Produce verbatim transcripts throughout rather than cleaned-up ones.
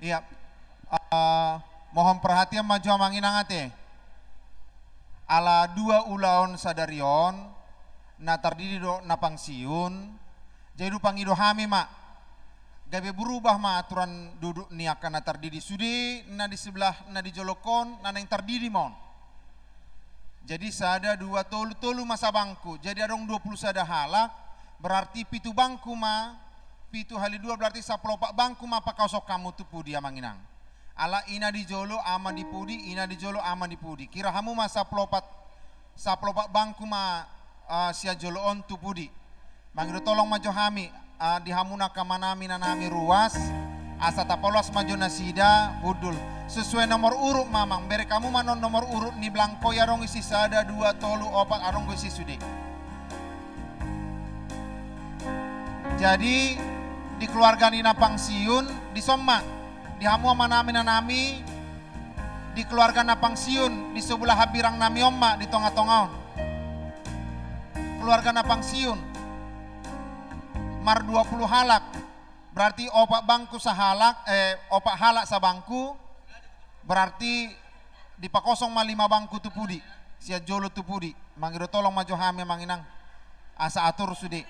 Iya. Ah, mohon perhatian ma jo amang inang ate. Ala dua ulaon sadari on, na tardidi dohot na pangsiun. Jadi dipangido hami ma, gabe berubah ma aturan duduk ni angka na tardidi sude, na di sebelah na di jolongkon, na naeng tardidi ma on. Jadi sada, dua, tolu, tolu ma sabangku. Jadi adong dua pulu sada halak, berarti pitu bangku ma, pitu hali dua berarti sampulu opat bangku ma pakosong hamu tu pudi amang inang. Ala i na di jolo, i ma di pudi, i na di jolo, i ma di pudi. Kira hamu ma sampulu opat, sampulu opat bangku ma, ah, sian jolo on tu pudi. Mangido tolong ma jo hami, ah, di hamu na angka amanami inanami ruas, asa tapaluas ma jo nasida hundul. Sesuai nomor urut ma amang, bereng hamu ma non nomor urut ni blangko i, adong isi sada, dua, tolu, opat, adong do isi sude. Jadi di keluarga ni na pangsiun, dison ma, di hamu amanami inanami, di keluarga na pangsiun, di sebelah hambirang nami on ma, di tonga-tonga on. Keluarga na pangsiun, mar dua pulu halak, berarti opat bangku sahalak, eh, opat halak sabangku, berarti dipakosong ma lima bangku tu pudi, sian jolo tu pudi. Mangido tolong ma jo hami amang inang, asa atur sude.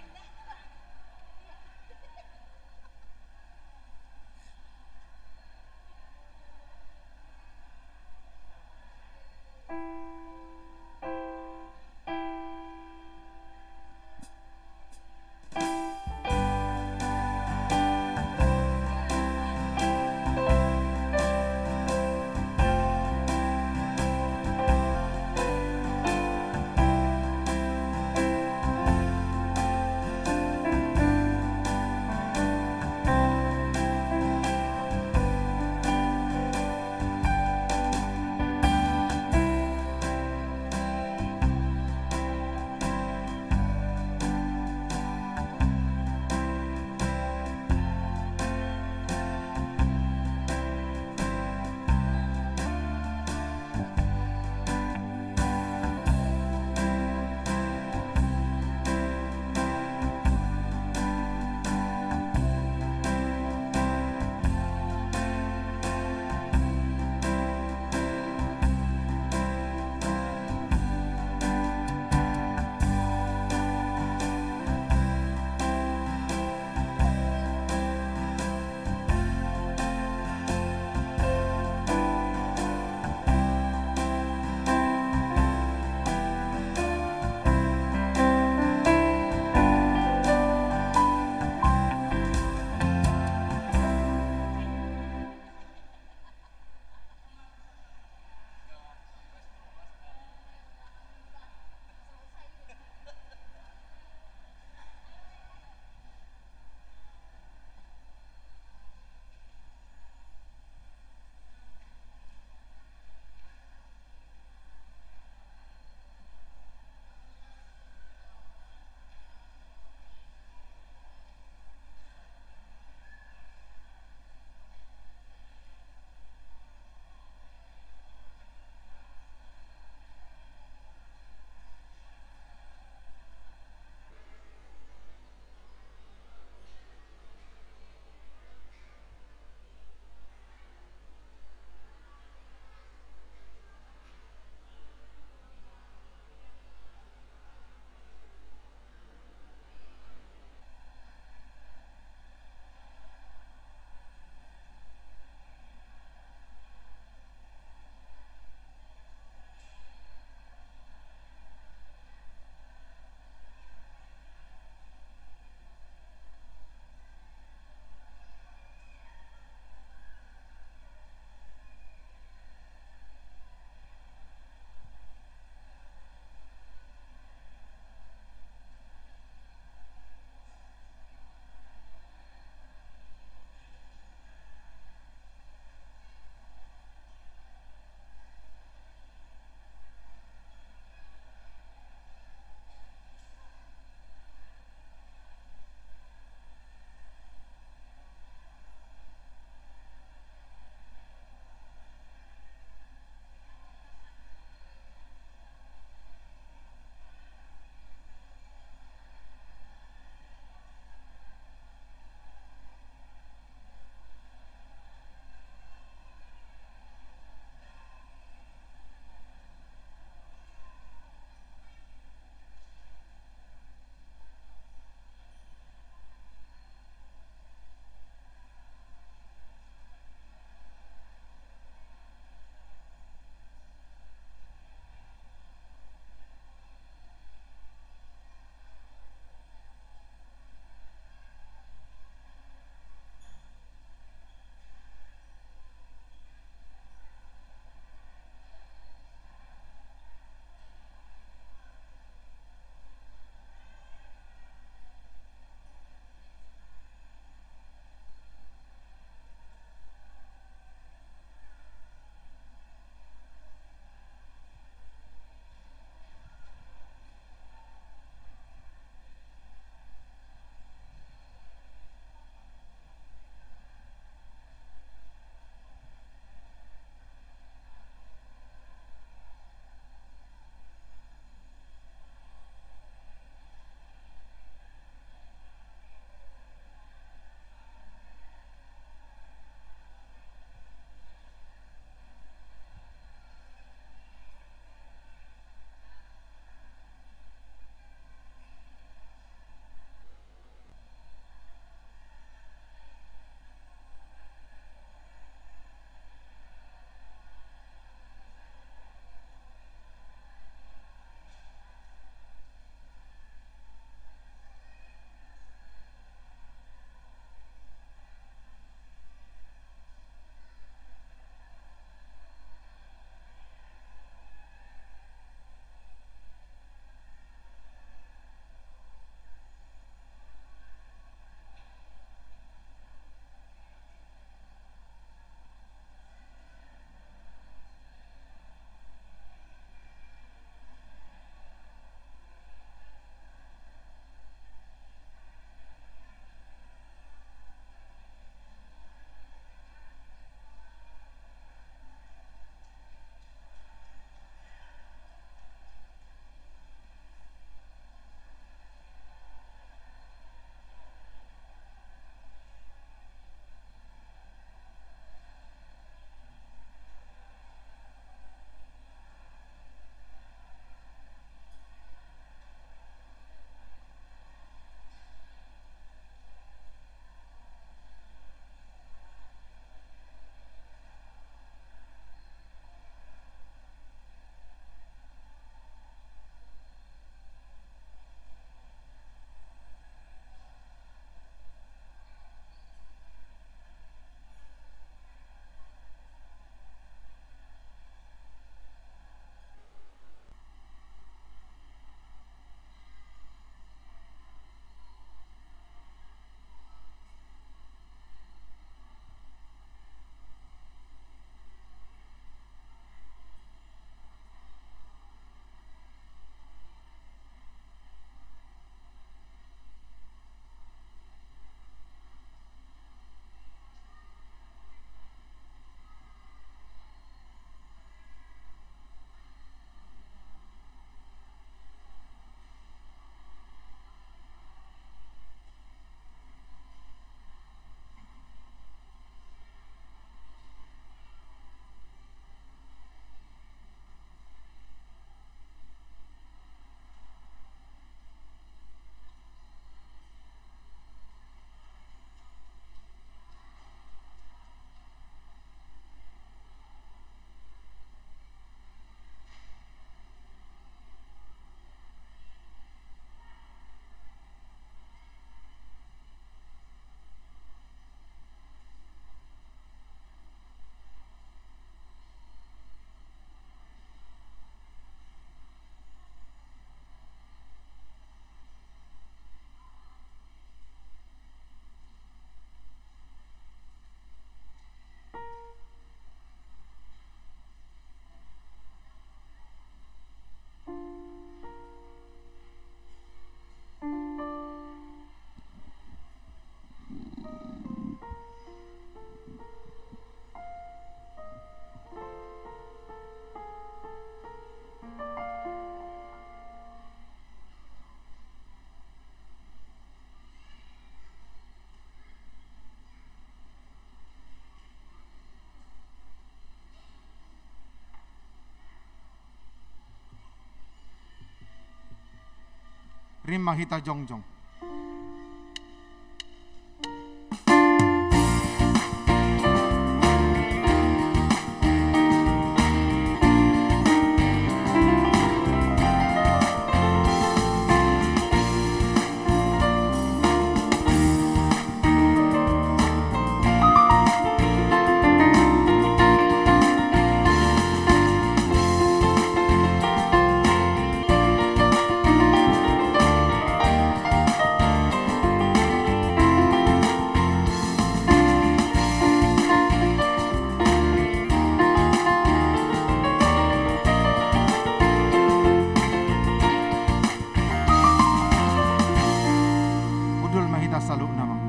Rima hita jongjong. Hundul ma hita saluhutna, Amang.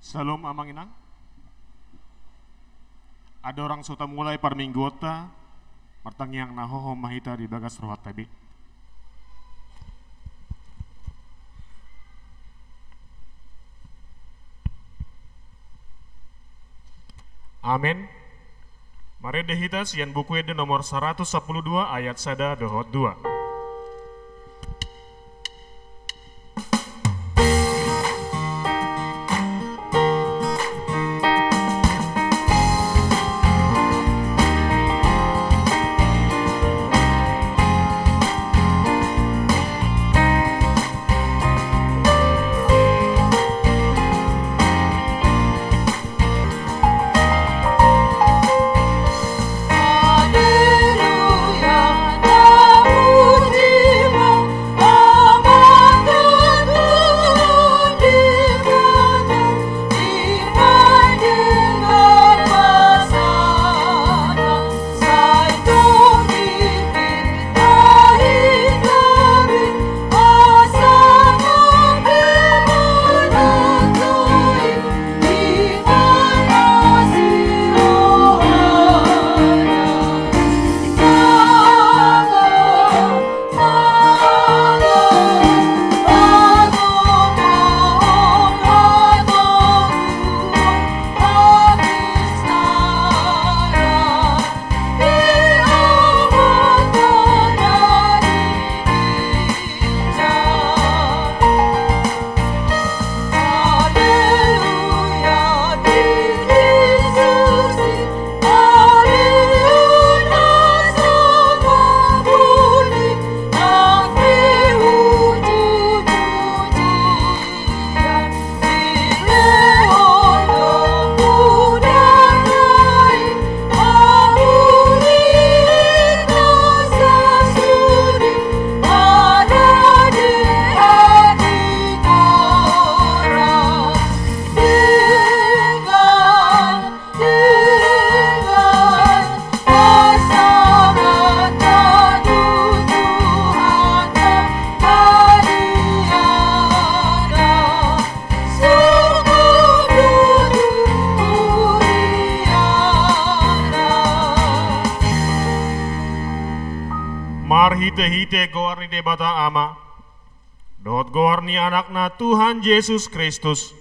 Syalom, Amang Inang. Andorang so tamulai parmingguonta, martangiang na hohom ma hita di bagas rohanta be. Amen. Marende hita sian Buku Ende nomor saratus sampulu dua, ayat sada dohot dua. Marhitehite goar ni Debata Ama, dohot goar ni Anakna Tuhan Jesus Kristus,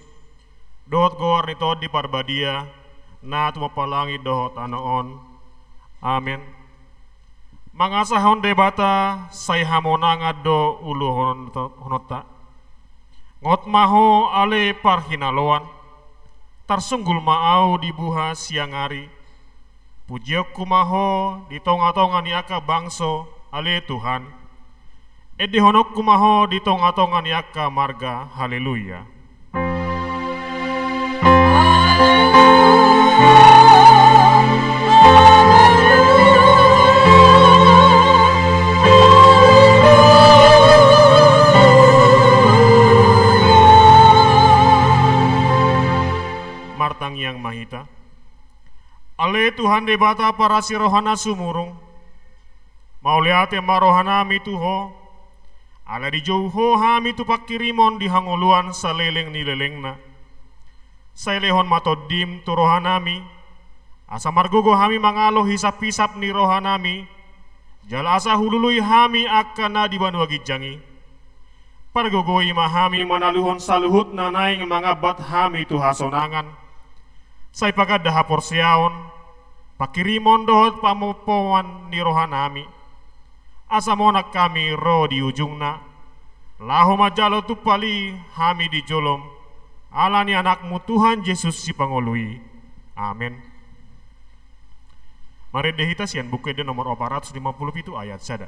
dohot goar ni Tondi Parbadia, na tumompa langit dohot tano on. Amen. Mangasahon Debata, sai hamonangan do uluhononta. Ngot ma ho ale parhinaloan, tarsunggul ma ahu di buha siang ari. Pujionku ma ho di tongatonga ni angka bangso, ale Tuhan. Endehononku ma ho di tongatonga ni angka marga. Haleluya. Martangiang ma hita. Ale Tuhan Debata parasi roha na sumurung, mauliate ma rohanami tu Ho, ala dijou Ho hami tu pangkirimon di hangoluan saleleng ni lelengna. Sai lehon ma Tondim tu rohanami, asa margogo hami mangalo hisaphisap ni rohanami, jala asa hulului hami angka na di banua ginjang i. Pargogoi ma hami manaluhon saluhut na naeng mangambat hami tu hasonangan. Sai paganda haporseaon, pangkirimon dohot pamompoman ni rohanami, asa monang hami ro di ujungna, laho manjalo tumpal i hami di jolom, ala ni Anakmu Tuhan Jesus Sipangolu i. Amen. Marende hita sian Buku Ende nomor opat ratus lima puluh pitu ayat sada.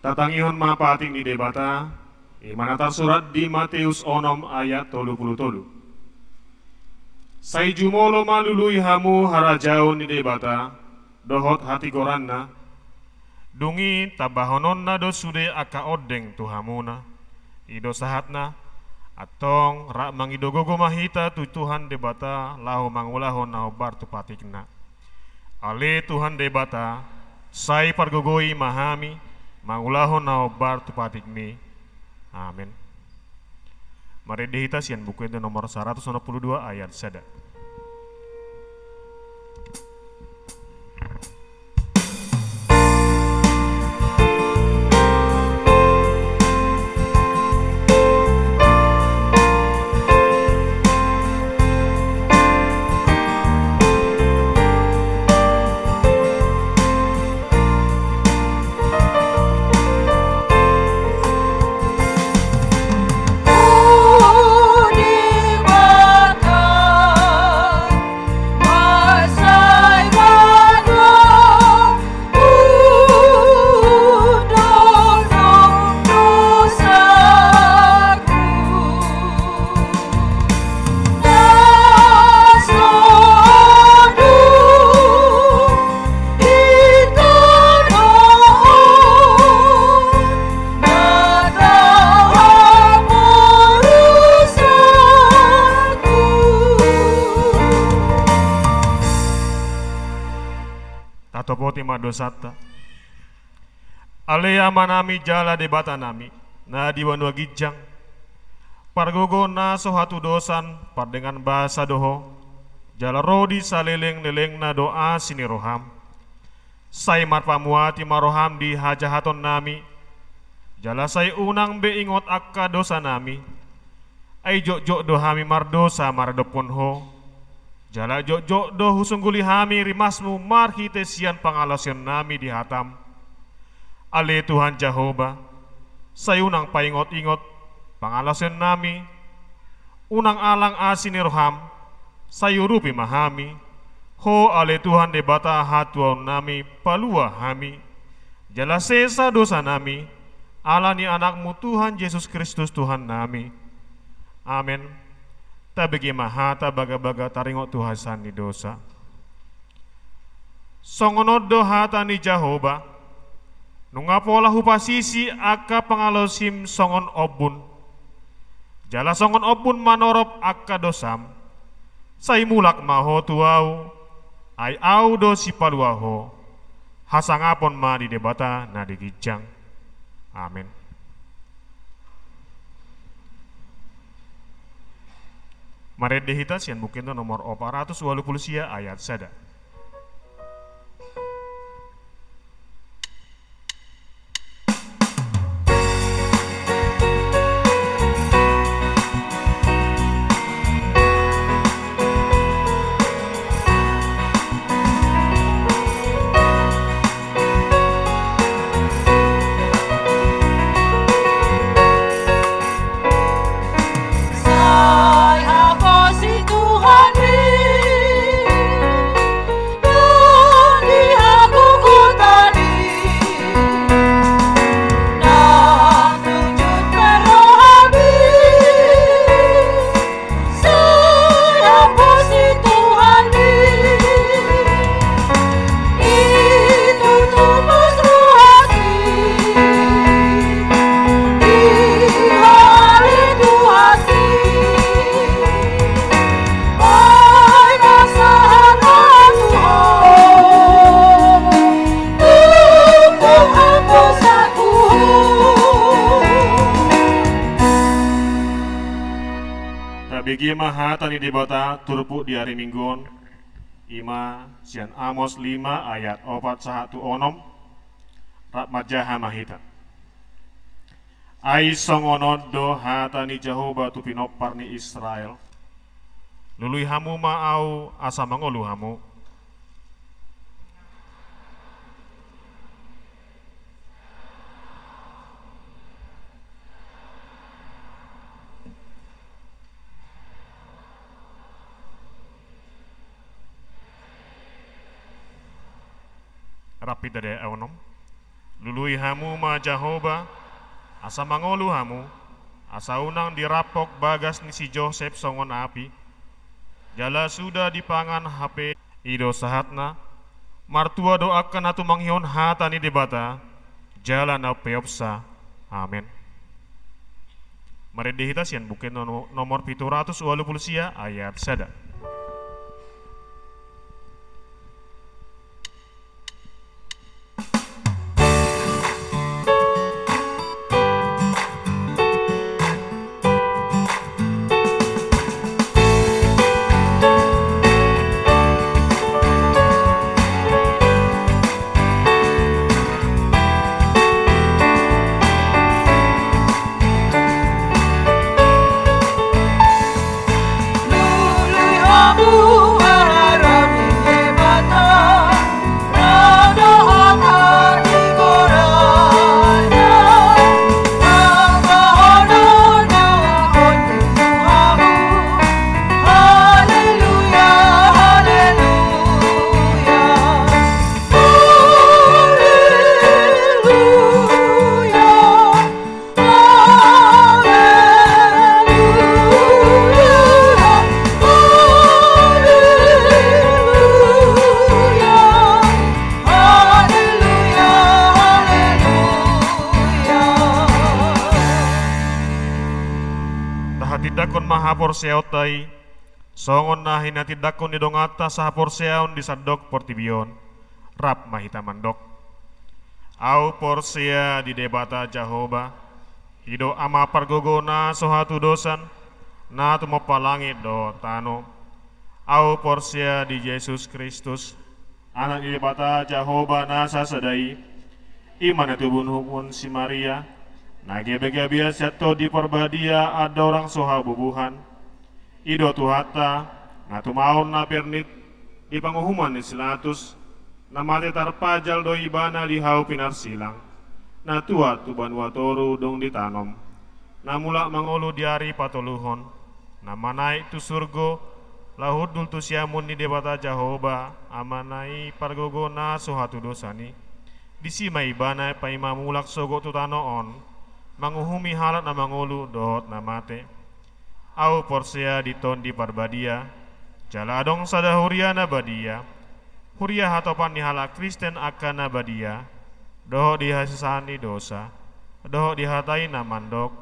Tatangihon ma patik ni Debata, i ma na tarsurat di Mateus onom ayat tolu pulu tolu. Sai jumolo ma lului hamu harajaon ni Debata, dohot hatigoranna, dung i tambahononna do sude angka ondeng tu hamuna. I do sahatna, antong rap mangido gogo ma hita tu Tuhan Debata laho mangulahon na hombar tu patikna. Ale Tuhan Debata, sai pargogoi ma hami mangulahon na hombar tu patikmi. Amen. Marende hita sian Buku Ende nomor saratus onom pulu dua ayat sada. Tatopoti ma dosanta. Ale Amanami jala Debatanami, na di banua ginjang, pargogom na so hatudosan pardenggan basa do Ho, jala ro di salelenglelengna do asi ni roham. Sai marpamuati ma roham di hajahatonnami, jala sai unang be ingot angka dosanami. Ai jotjot do hami mardosa maradophon Ho, jala jotjot do husungguli hami rimasmu marhite sian pangalaosionnami di hatam. Ale Tuhan Jahowa, sai unang paingotingot pangalaosionnami, unang alang asi ni roham, sai urupi ma hami. Ho ale Tuhan Debata hatuaonnami, palua hami, jala sesa dosanami, ala ni Anakmu Tuhan Jesus Kristus Tuhannami. Amen. Tabege ma hata bagabaga taringot tu hasesaan ni dosa. Songon on do hata ni Jahowa: Nunga pola hupasisi angka pangalaosim songon ombun, jala songon ombun manorop angka dosam, sai mulak ma ho tu Ahu, ai Ahu do Sipalua ho. Hasangapon ma di Debata na di ginjang. Amen. Marende hita sian Buku Ende nomor opat ratus ualu pulu sia ayat sada. I ma hata ni Debata turpuk di ari Minggu on, i ma sian Amos lima ayat opat sahat tu onom. Rap manjaha ma hita. Ai songon on do hata ni Jahowa tu pinompar ni Israel: Lului hamu ma Ahu asa mangolu hamu. Rap hita di ayat onom. Lului hamu ma Jahowa, asa mangolu hamu, asa unang dirampok bagas ni si Josep songon api, jala suda dipangan hape. I do sahatna. Martua do angka na tumangihon hata ni Debata jala na umpeopsa. Amen. Marende hita sian Buku Ende no-, nomor pitu ratus ualu pulu sia, ayat sada. Tahatindangkon ma haporseaonta i, songon na hinatindangkon ni donganta sahaporseaon di sandok portibi on. Rap ma hita mandok: Ahu porsea di Debata Jahowa, i do Ama pargogo na so hatudosan, na tumompa langit dohot tano. Ahu porsea di Jesus Kristus, Anak ni Debata Jahowa na sasada i, i ma na tubu ni uhumhon si Maria, na gabegabean sian Tondi Parbadia andorang so habubuhan. I do Tuhanta, na tumaon na pernit di panguhuman ni si Latus, na mate tarpajal do Ibana di hau pinarsilang, na tuat tu banua toru dung ditanom, na mulak mangolu di ari patoluhon, na manaek tu surgo, laho hundul tu siamun ni Debata Jahowa, Amana i pargogo na so hatudosan i. Disi ma Ibana paima mulak sogot tu tano on, manguhumi halak na mangolu dohot na mate. Ahu porsea di Tondi Parbadia, jala adong sada huria na badia, huria hatopan ni halak Kristen angka na badia, dohot di hasesaan ni dosa, dohot di hata i na mandok,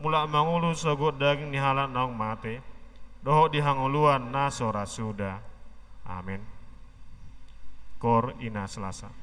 mulak mangolu sogot daging ni halak naung mate, dohot di hangoluan na so ra suda. Amen. Koor ina Selasa.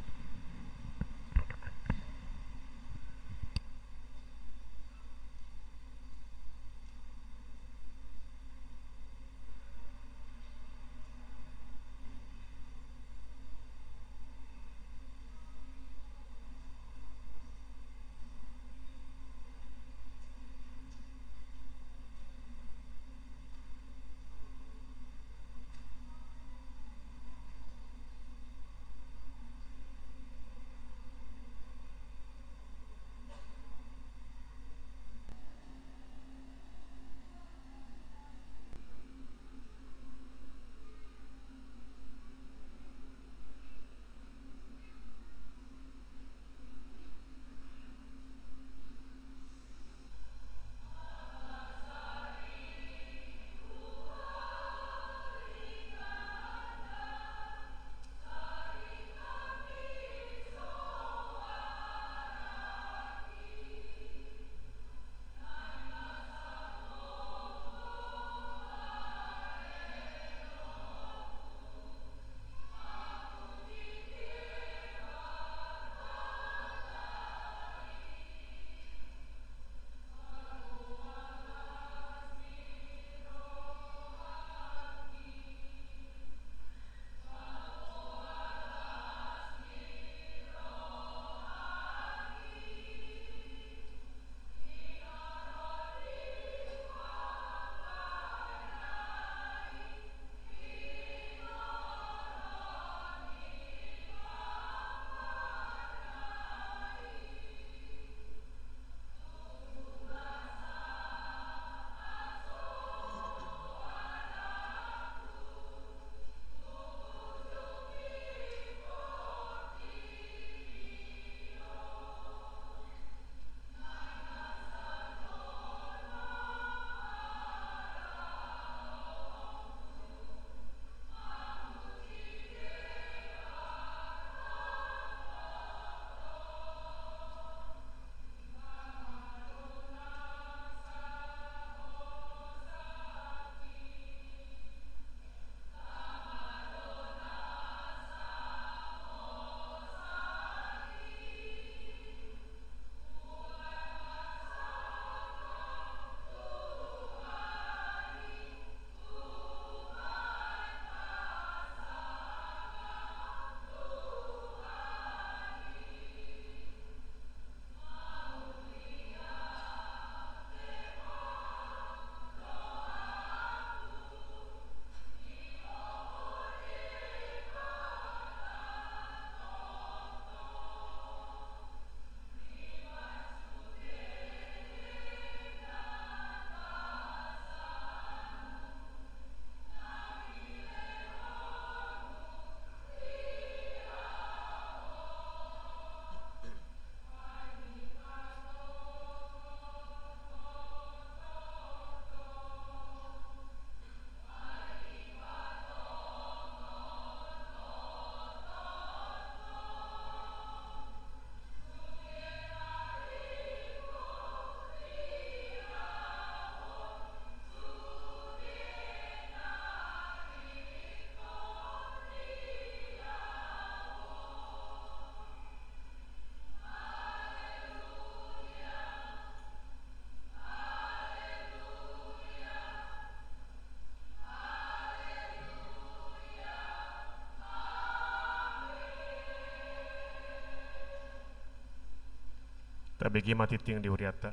Tabege ma tingting di hurianta.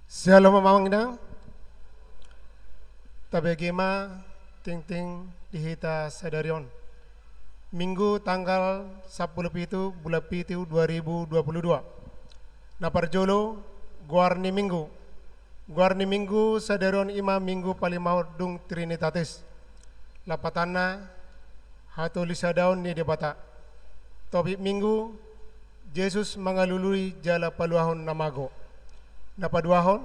Shalom amang inang. Tabege ma tingting di hita sadari on. Minggu tanggal sampulu pitu bulan pitu dua ribu dua puluh dua. Na parjolo, goar ni minggu. Goar ni minggu sadari on i ma minggu palimahon dung Trinitatis. Lapatanna, hatolusadaon ni Debata. Topik minggu, Jesus mangalului jala paluahon na mago. Na paduahon,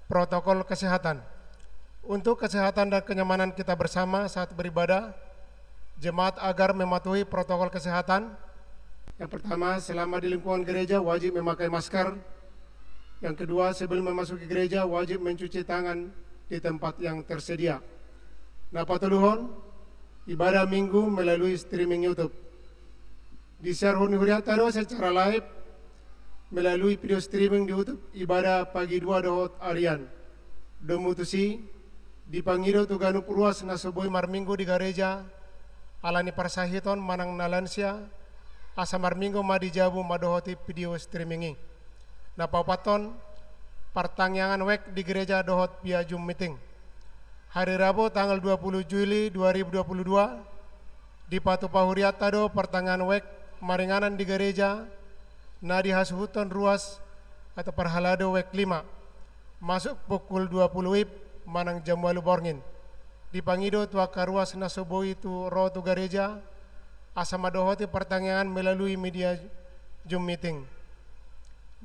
protokol kesehatan. Untuk kesehatan dan kenyamanan kita bersama saat beribadah, jemaat agar mematuhi protokol kesehatan. Yang pertama, selama di lingkungan gereja wajib memakai masker. Yang kedua, sebelum memasuki gereja wajib mencuci tangan di tempat yang tersedia. Na patoluhon, ibadah minggu melalui streaming YouTube. Disiarhon ni hurianta do secara live melalui video streaming di YouTube ibadah pagi dua dohot arian. Domu tusi, dipangido tu ganup ruas na so boi marminggu di gareja, ala ni parsahiton manang na lansia, asa marminggu ma di jabu mandohoti video streaming i. Na paopathon, partangiangan wijk di gereja dohot via Zoom meeting. Hari Rabu tanggal dua puluh Juli dua ribu dua puluh dua, dipatupa hurianta do partangiangan wijk maringanan di gareja, na dihasuhuthon ruas atau parhalado wijk lima, masuk pukul dua puluh wib manang jam ualu borngin. Dipangido tu angka ruas na so boi tu ro tu gareja, asa mandohoti partangiangan melalui media Zoom meeting.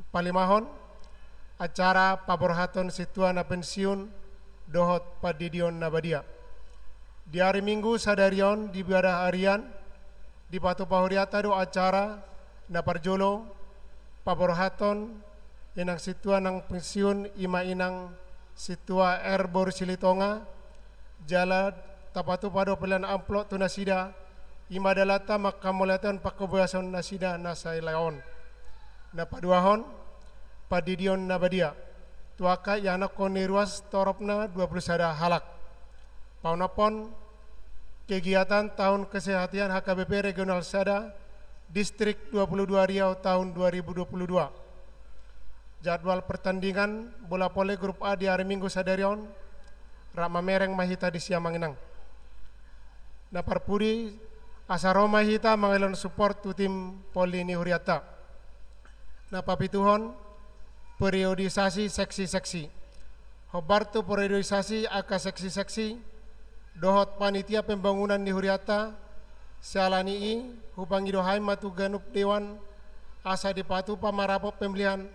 Palimahon, acara paborhathon sintua na pensiun dohot pandidion na badia. Di ari Minggu sadari on di ibadah arian, dipatupa hurianta do acara na parjolo, paborhathon inang sintua nang pensiun, i ma inang sintua R Boru Silitonga, jala tapatupa do pelean amplop tu nasida, i ma dalanta mangkamauliatehon pangkobayason nasida na saelak on. Na paduahon, pandidion na badia. Tu angka ianakhon ni ruas toropna dua puluh sada halak. Paonomhon, kegiatan tahun kesehatan H K B P Regional sada, Distrik dua puluh dua Riau tahun dua ribu dua puluh dua. Jadwal pertandingan bola voli grup A di ari Minggu sadari on, rap mamereng ma hita disi amang inang. Na parpudi, asa ro ma hita mangalehon support tu tim voli ni hurianta. Na papituhon, periodisasi seksi-seksi. Hombar tu periodisasi angka seksi-seksi, dohot panitia pembangunan ni hurianta, siala ni i, hupangido hami ma tu ganup dewan, asa dipatupa ma rapot pemilihan,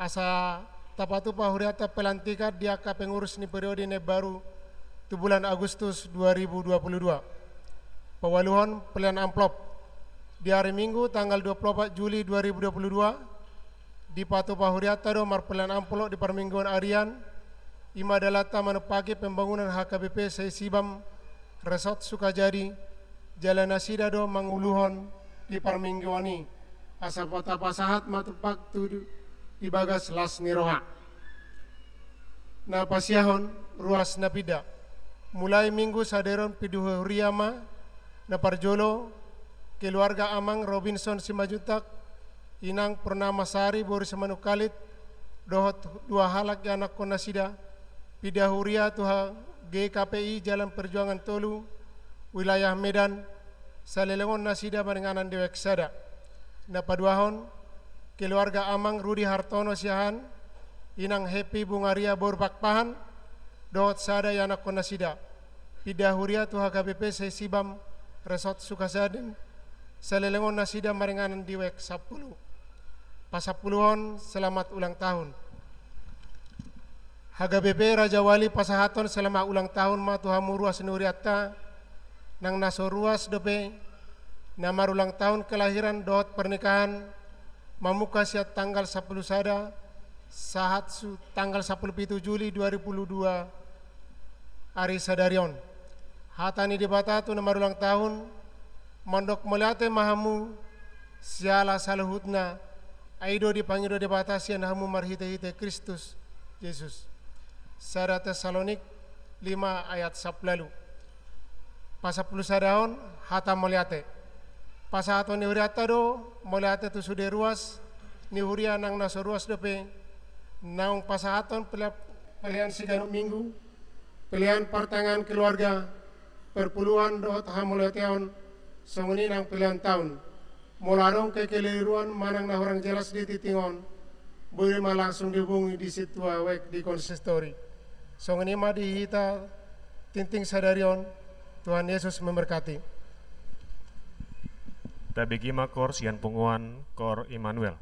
asa tapatupa hurianta pelantikan di angka pengurus ni periode na imbaru tu bulan Agustus dua ribu dua puluh dua. Paualuhon pelean amplop. Di ari Minggu tanggal dua puluh opat Juli dua ribu dua puluh dua, dipatupa hurianta do marpelean amplop di parmingguon arian, i ma dalanta manumpahi pembangunan H K B P Sei Sibam Resort Sukajadi, jala nasida do manguluhon di parmingguon i, asa tapasahat ma tumpak tu di bagas las ni roha. Na pasiahon, ruas na pinda. Mulai Minggu sadari on pinda huria ma, na parjolo, keluarga amang Robinson Simanjuntak, inang Purnama Sari boru Simanungkalit, dohot dua halak ianakhon nasida, pinda huria tu G K P I Jalan Perjuangan tolu, wilayah Medan, saleleng on nasida maringanan di wijk sada. Na paduahon, keluarga amang Rudi Hartono Siahaan, inang Happy Bungaria boru Pakpahan, dohot sada ianakhon nasida, pinda huria tu H K B P Sei Sibam Resort Sukajadi, saleleng on nasida maringanan di wijk sampulu. Pasampuluhon, selamat ulang tahun. H K B P Rajawali pasahathon selamat ulang tahun ma tu hamu ruas ni hurianta, nang na so ruas dope, na marulang tahun kelahiran dohot pernikahan, mamungka sian tanggal sampulu sada, sahat tu tanggal sampulu pitu Juli dua ribu dua puluh dua, ari sadari on. Hata ni Debata tu na marulang tahun, mandok mauliate ma hamu, siala saluhutna, ai do dipangido Debata sian hamu marhite-hite Kristus Jesus. Sada Tesalonik lima ayat sampulu ualu. Pasampulu sadahon hata mauliate. Pasahaton ni hurianta do mauliate tu sude ruas ni huria nang na so ruas dope, naung pasahaton pele-, pelean siganup minggu, pelean partangiangan keluarga, perpuluhan dohot hamauliateon, songon i nang pelean taon. Molo adong kekeliruan manang na hurang jelas di tingting on, boi ma langsung dihubungi di sintua web di konsistori. Songon i ma di hita tingting sadari on. Tuhan Yesus memberkati. Tabege ma kor sian punguan Kor Immanuel.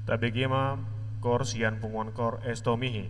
Tabege ma koor sian punguan koor Estomihi.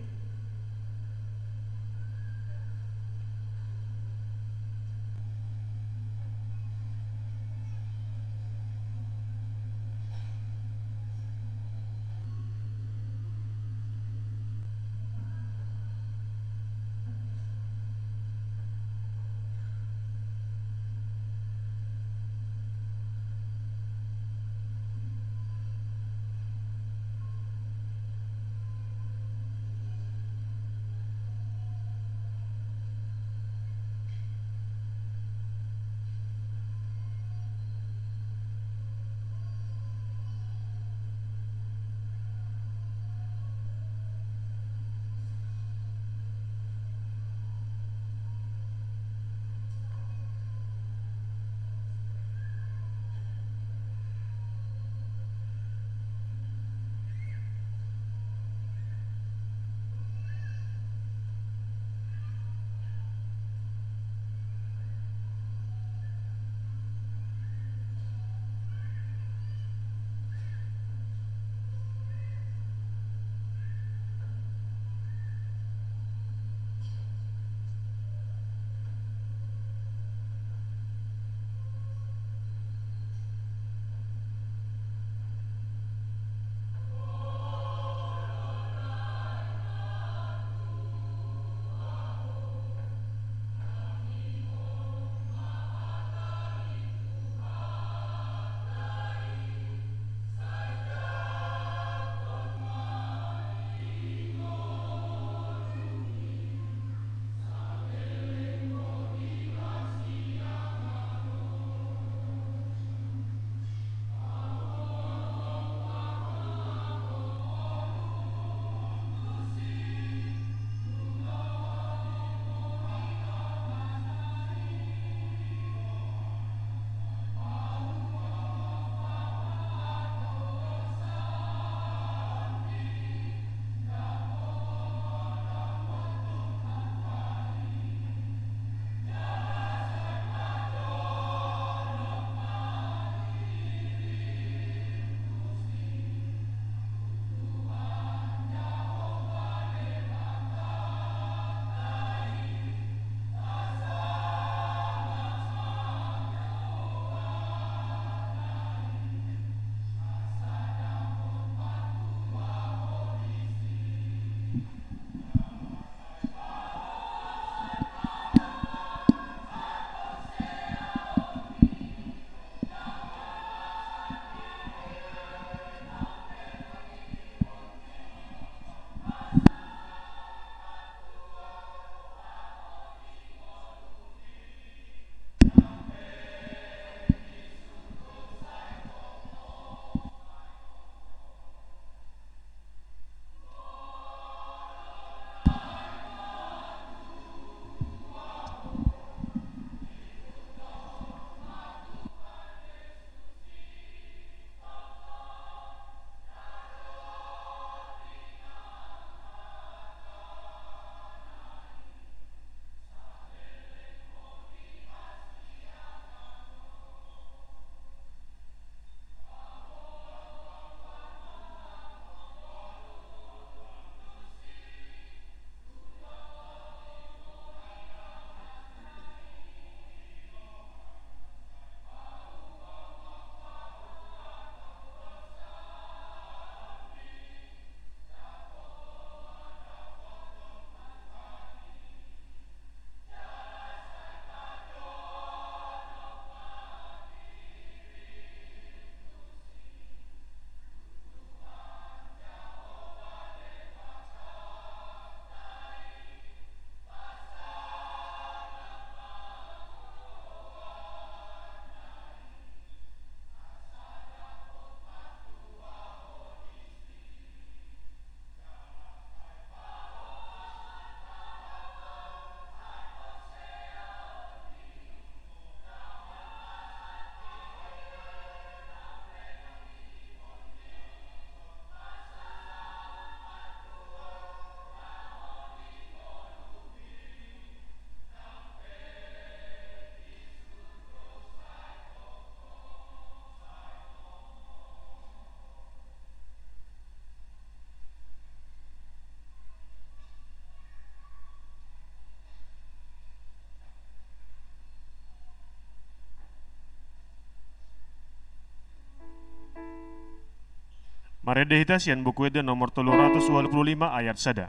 Marende hita sian Buku Ende nomor tolu ratus walu pulu lima ayat sada.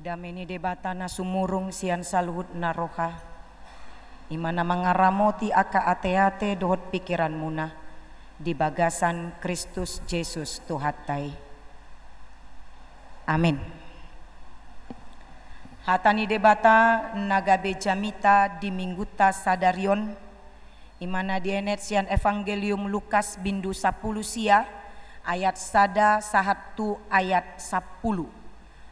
Dame ni Debata na sumurung sian saluhutna roha, i ma na mangaramoti angka ateate dohot pingkiranmuna di bagasan Kristus Jesus Tuhanta i. Amin. Hata ni Debata na gabe jamita di Minggunta sadari on, i ma na dienet sian Evangelium Lukas bindu sampulu sia ayat sada sahat tu ayat sampulu.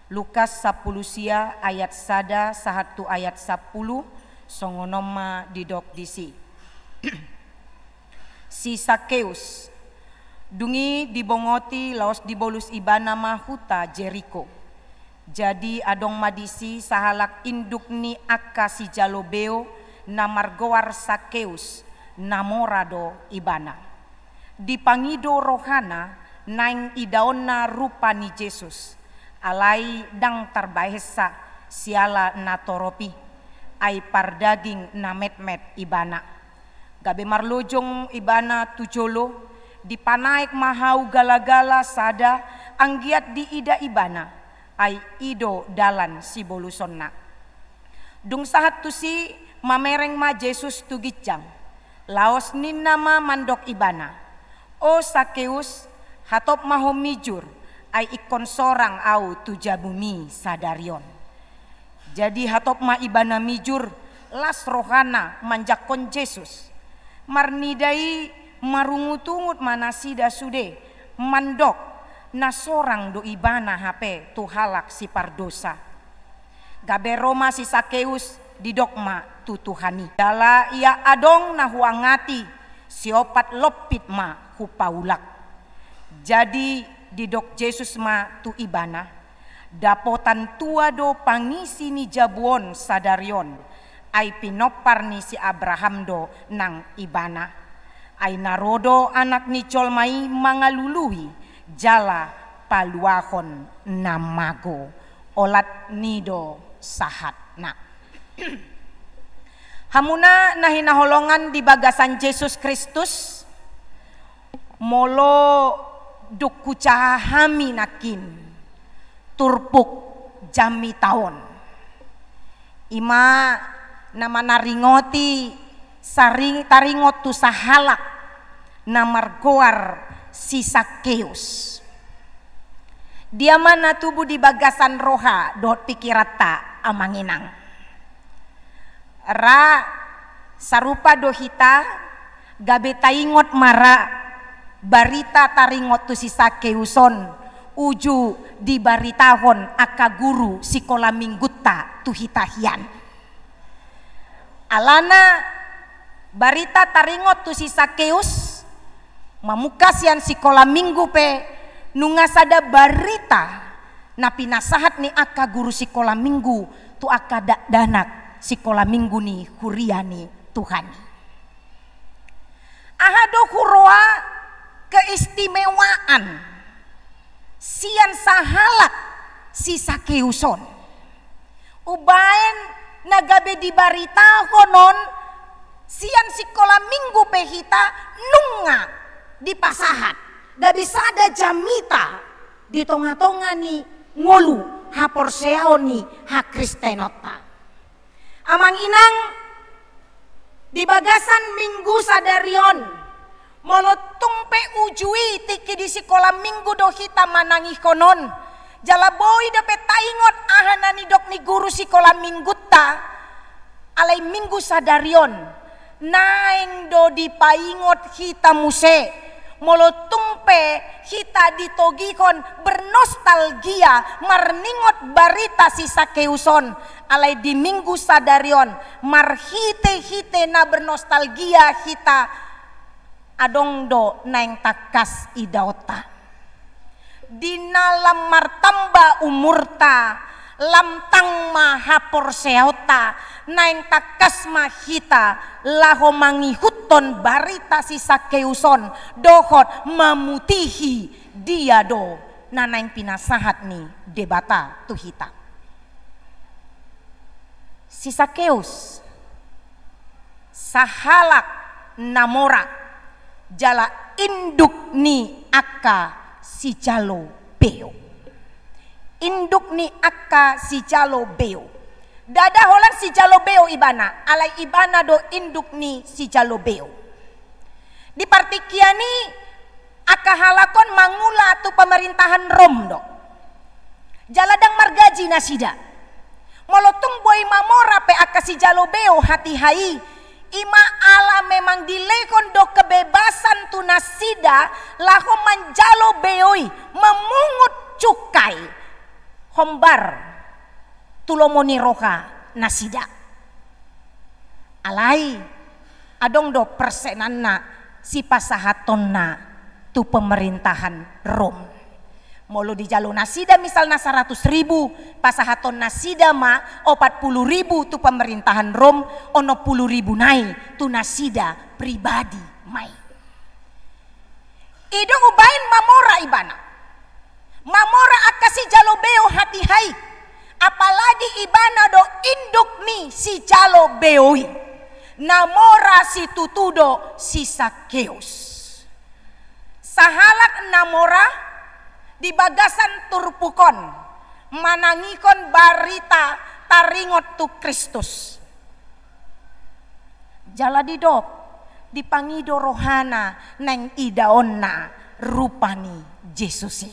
Lukas sampulu sia ayat sada sahat tu ayat sampulu, songon on ma didok disi. Si Sakeus. Dung i dibongoti laos dibolus ibana ma huta Jeriko. Jadi adong ma disi sahalak induk ni angka sijalo beo na margoar Sakeus, na mora do ibana. Dipangido rohana naeng idaonna rupa ni Jesus, alai ndang tarbahensa siala na torop i, ai pardaging na metmet ibana. Gabe marlojong ibana tu jolo, dipanaek ma hau galagala sada anggiat diida ibana, ai i do dalan sibolusonna. Dung sahat tusi, mamereng ma Jesus tu ginjang, laos ninna ma mandok ibana: O Sakeus, hatop ma ho mijur, ai ingkon sorang ahu tu jabumi sadari on. Jadi hatop ma ibana mijur, las rohana manjangkon Jesus. Marnida i marungutungut ma nasida sude, mandok na sorang do ibana hape tu halak sipardosa. Gabe ro ma si Sakeus, didok ma tu Tuhan i: Jala ia adong na huangati, siopat lompit ma hupaulak. Jadi didok Jesus ma tu ibana: Dapotan tua do pangisi ni jabu on sadari on, ai pinompar ni si Abraham do nang ibana. Ai na ro do Anak ni jolma i mangalului jala paluahon na mago. Olat ni do sahatna. Hamuna na hinaholongan di bagasan Jesus Kristus, molo dung hujaha hami nangkin turpuk jamita on, i ma na manaringoti saring-, taringot tu sahalak na margoar si Sakeus. Dia ma na tubu di bagasan roha dohot pingkiranta, amang inang? Ra sarupa do hita, gabe taingot ma ra barita taringot tu si Sakeus on, uju dibaritahon angka guru sikola minggunta tu hita hian. Alana barita taringot tu si Sakeus, mamungka sian sikola minggu pe, nunga sada barita na pinasahat ni angka guru sikola minggu tu angka dakdanak sikola minggu ni huria ni Tuhan i. Aha do huroha keistimewaan sian sahalak si Sakeus on? Umbaen na gabe dibaritahon on, Sian sikola minggu pe hita nunga dipasahat gabe sada jamita di tonga-tonga ni ngolu haporseaon ni hakristenonta. Amang inang, di bagasan minggu sadari on, molo tung pe uju i tingki di sikola minggu do hita manangihon on, jala boi dope taingot aha na nidok ni guru sikola minggunta, alai minggu sadari on naeng do dipaingot hita muse, molo tung pe hita ditogihon bernostalgia marningot barita si Sakeus on, alai di minggu sadari on, marhite-hite na bernostalgia hita, adong do naeng tangkas idaonta. Di na lam martamba umurta, lam tang ma haporseaonta, naeng tangkas ma hita laho mangihuthon barita si Sakeus on, dohot mamutihi dia do na naeng pinasahat ni Debata tu hita. Si Sakeus, sahalak na mora, jala induk ni angka sijalo beo. Induk ni angka sijalo beo. Ndada holan sijalo beo ibana, alai ibana do induk ni sijalo beo. Di partingkian i, angka halak on mangula tu pemerintahan Rom do. Jala ndang margaji nasida. Molo tung boi mamora pe angka sijalo beo hatiha i, i ma ala memang dilehon do kebebasan tu nasida laho manjalo beo i, mamungut cukai, hombar tu lomo ni roha nasida. Alai adong do persenanna sipasahatonna tu pemerintahan Rom. Molo dijalo nasida misalna saratus ribu, pasahaton nasida ma opat pulu ribu tu pemerintahan Rom, onom pulu ribu nai tu nasida pribadi ma i. I do umbaen mamora ibana. Mamora angka sijalo beo hatiha i. Apalagi ibana do induk ni sijalo beo i. Na mora situtu do si Sakeus. Sahalak na mora di bagasan turpuk on manangihon barita taringot tu Kristus. Jala didok, dipangido rohana naeng idaonna rupa ni Jesus i.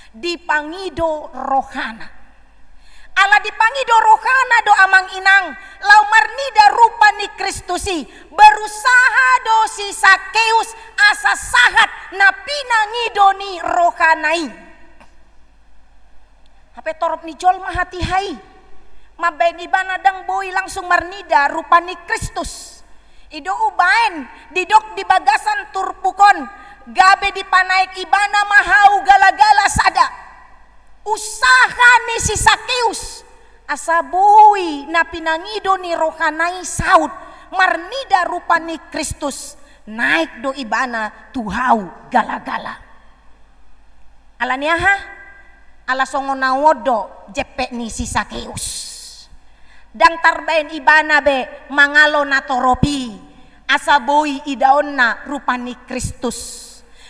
Dipangido rohana. Ala dipangido rohana do amang inang, laho marnida rupa ni Kristus i, berusaha do si Sakeus asa sahat na pinangido ni rohana i. Hape torop ni jolma hatiha i, mambaen ibana ndang boi langsung marnida rupa ni Kristus. I do umbaen didok di bagasan turpuk on, gabe dipanaek ibana ma hau gala-gala sada. Usaha ni si Sakeus asa boi na pinangido ni rohana i saut marnida rupa ni Kristus, naek do ibana tu hau gala-gala. Ala ni aha? Ala songon na on do jempek ni si Sakeus. Ndang tarbaen ibana be mangalo na torop i asa boi idaonna rupa ni Kristus.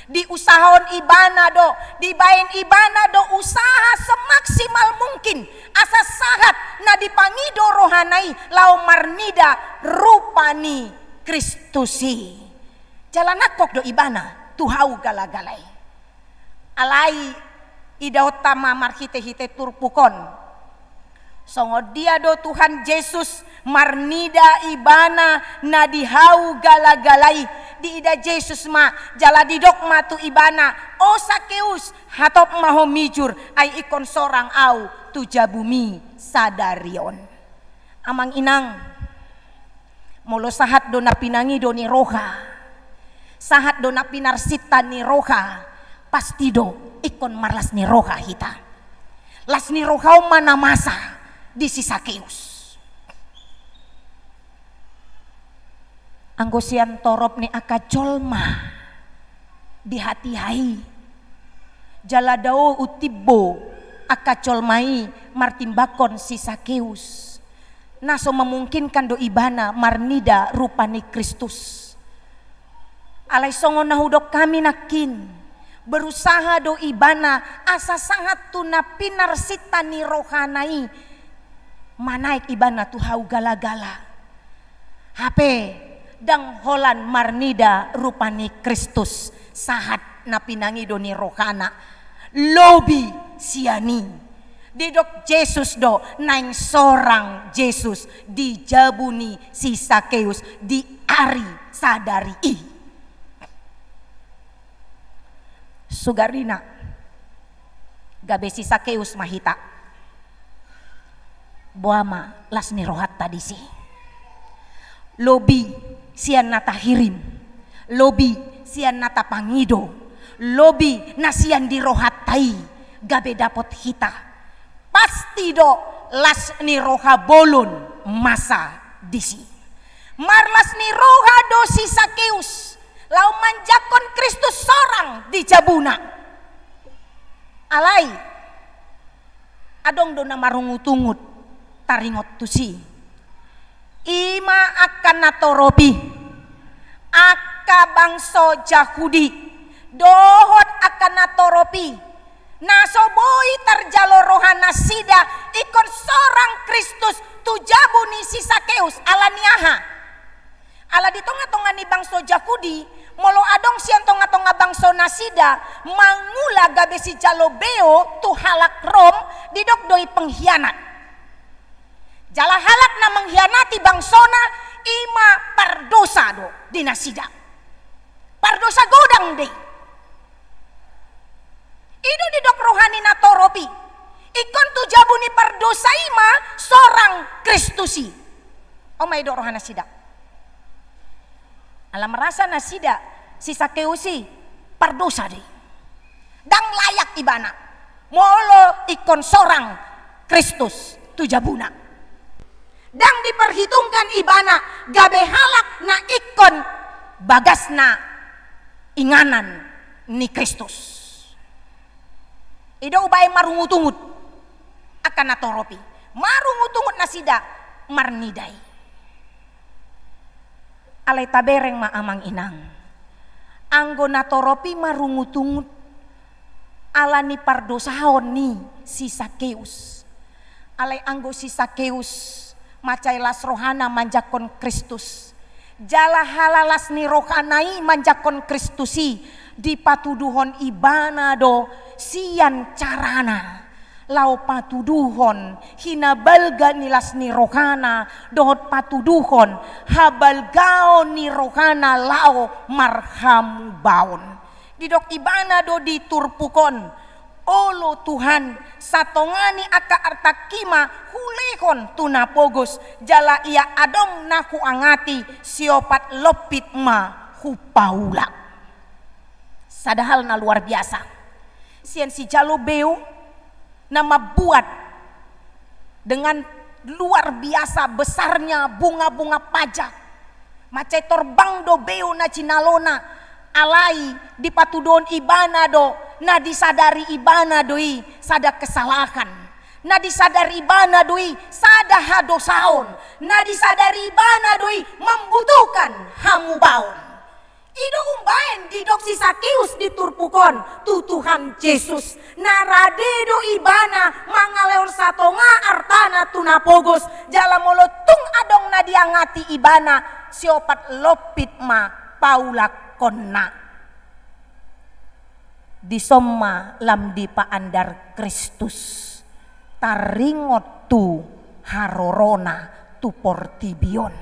Diusahahon ibana do, dibaen ibana do usaha semaksimal mungkin asa sahat na dipangido rohana i laho marnida rupa ni Kristus i. Jala nangkok do ibana tu hau gala-gala i. Alai idaonta ma marhite-hite turpuk on, songon dia do Tuhan Jesus marnida ibana na di hau gala-gala i. Diida Jesus ma, jala didok ma tu ibana, "O Sakeus, hatop ma ho mijur, ai ingkon sorang ahu tu jabumi sadari on." Amang inang, molo sahat do na pinangido ni roha, sahat do na pinarsinta ni roha, pasti do ingkon marlas ni roha hita. Las ni roha on ma na masa di si Sakeus. Anggo sian torop ni angka jolma di hatiha i, jala dao umtimbo angka jolma i martimbangkon si Sakeus. Na so memungkinkan do ibana marnida rupa ni Kristus. Alai songon na hudok hami nangkin, berusaha do ibana asa sahat tu na pinarsinta ni rohana i, manaek ibana tu hau gala-gala. Hape ndang holan marnida rupa ni Kristus sahat na pinangido ni rohana, lobi sian i. Didok Jesus do, naeng sorang Jesus di jabu ni si Sakeus di ari sadari i. Sugarina, gabe si Sakeus ma hita. Boha ma las ni rohanta disi. Lobi sian na tahirim, lobi sian na tapangido, lobi na sian di rohanta i gabe dapot hita. Pasti do las ni roha bolon masa disi. Marlas ni roha do si Sakeus laho manjangkon Kristus sorang di jabuna. Alai adong do na marungut-ungut taringot tusi. I ma angka natorop i, angka bangso Jahudi dohot angka natorop i, na so boi tarjalo rohanasida ingkon sorang Kristus tu jabu ni si Sakeus. Ala ni aha? Ala di tonga-tonga ni bangso Jahudi, molo adong sian tonga-tonga bangso nasida mangula gabe sijalo beo tu halak Rom, didok do i pengkhianat. Jala halak na mengkhianati bangsona, i ma pardosa do di nasida. Pardosa godang do i. I do didok roha ni natorop i, ingkon tu jabu ni pardosa i ma sorang Kristus i. On ma didok rohanasida. Ala merasa nasida si Sakeus i pardosa do i. Ndang layak ibana molo ingkon sorang Kristus tu jabuna. Ndang diperhitungkan ibana gabe halak na ingkon bagasna inganan ni Kristus. I do umbaen marungut-ungut angka natorop i. Marungut-ungut nasida marnida i. Alai tabereng ma amang inang, anggo natorop i marungut-ungut ala ni pardosaon ni si Sakeus. Alai anggo si Sakeus mansai las rohana manjangkon Kristus, jala ala las ni rohana i manjangkon Kristus i, dipatuduhon ibana do sian carana laho patuduhon hinabalga ni las ni rohana dohot patuduhon habalgaon ni rohana laho marhamubaon. Didok ibana do di turpuk on, olo Tuhan, satonga ni angka artangki ma hulehon tu na pogos, jala ia adong na huangati, siopat lompit ma hupaulak. Sada hal na luar biasa. Sian sijalo beo na mambuat dengan luar biasa besarnya bunga-bunga paja. Mansai torbang do beo na jinalona, alai dipatuduhon ibana do, na disadari ibana do i sada kesalahan. Na disadari ibana do i sada hadosaon. Na disadari ibana do i membutuhkan hamubaon. I do umbaen didok si Sakeus di turpuk on tu Tuhan Jesus, na rade do ibana mangalehon satonga artana tu na pogos, jala molo tung adong na diangati ibana, siopat lompit ma paulakkonna. Dison ma lam dipaandar Kristus taringot tu harorona tu portibi on.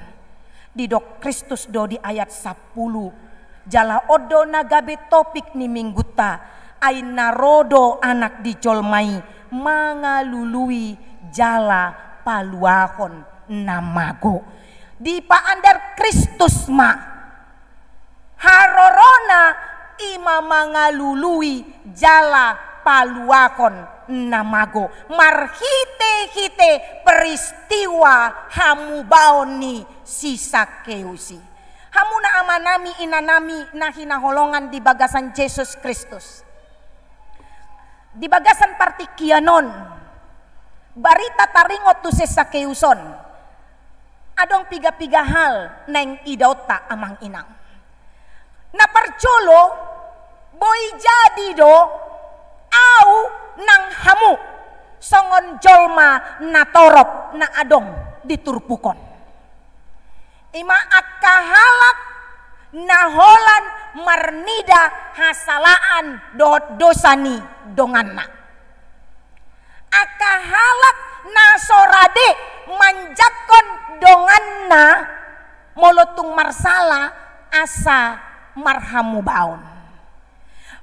Didok Kristus do di ayat sampulu, jala on do na gabe topik ni minggunta, ai na ro do Anak ni jolma i mangalului jala paluahon na mago. Dipaandar Kristus ma harorona, i ma mangalului jala paluahon na mago marhite-hite peristiwa hamubaon ni si Sakeus i. Hamuna amanami, inanami na hinaholongan di bagasan Jesus Kristus, di bagasan partingkian on, barita taringot tu si Sakeus on Adong piga-piga hal naeng idaonta amang inang. Na parjolo, boi jadi do au nang hamu songon jolma na torop na adong di turpuk on. I ma angka halak na holan marnida hasalaan dohot dosa ni donganna. Angka halak na so rade manjangkon donganna molo tung marsala asa marhamubaon.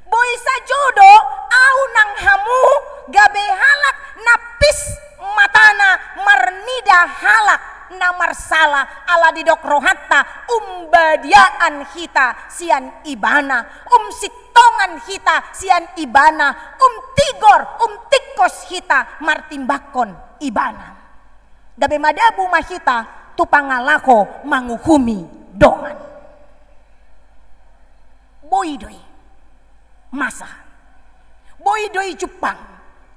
Boi sajo do au nang hamu gabe halak na pis matana marnida halak na marsala, ala didok rohanta umbadiaan hita sian ibana, umsintongan hita sian ibana, umtigor, umtingkos hita martimbangkon ibana. Gabe madabu ma hita tu pangalaho manguhumi dongan. Boi do i masa, boi do i jumpang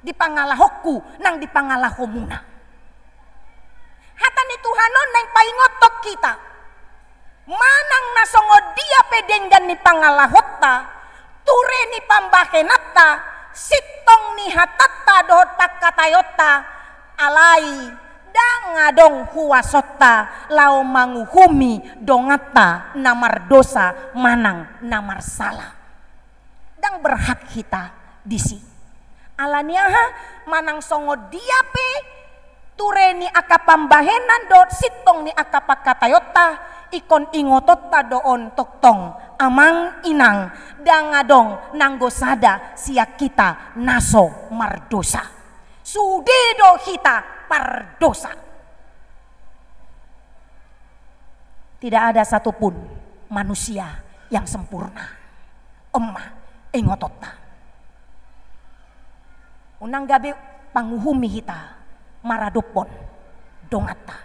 di pangalahonku nang di pangalahomuna. Hata ni Tuhan on naeng paingothon hita, manang na songon dia pe denggan ni pangalahonta, ture ni pambahenanta, sintong ni hatanta dohot pangkataionta, alai ndang adong huasonta laho manguhumi donganta na mardosa manang na marsala. Ndang berhak hita disi. Ala ni aha? Manang songon dia pe ture ni angka pambahenan dohot sintong ni angka pangkataionta, ingkon ingotonta do on tongtong amang inang, ndang adong nanggo sada sian hita na so mardosa. Sude do hita pardosa. Tidak ada satupun manusia yang sempurna. On ma ingotonta. Unang gabe panguhumi hita maradophon donganta.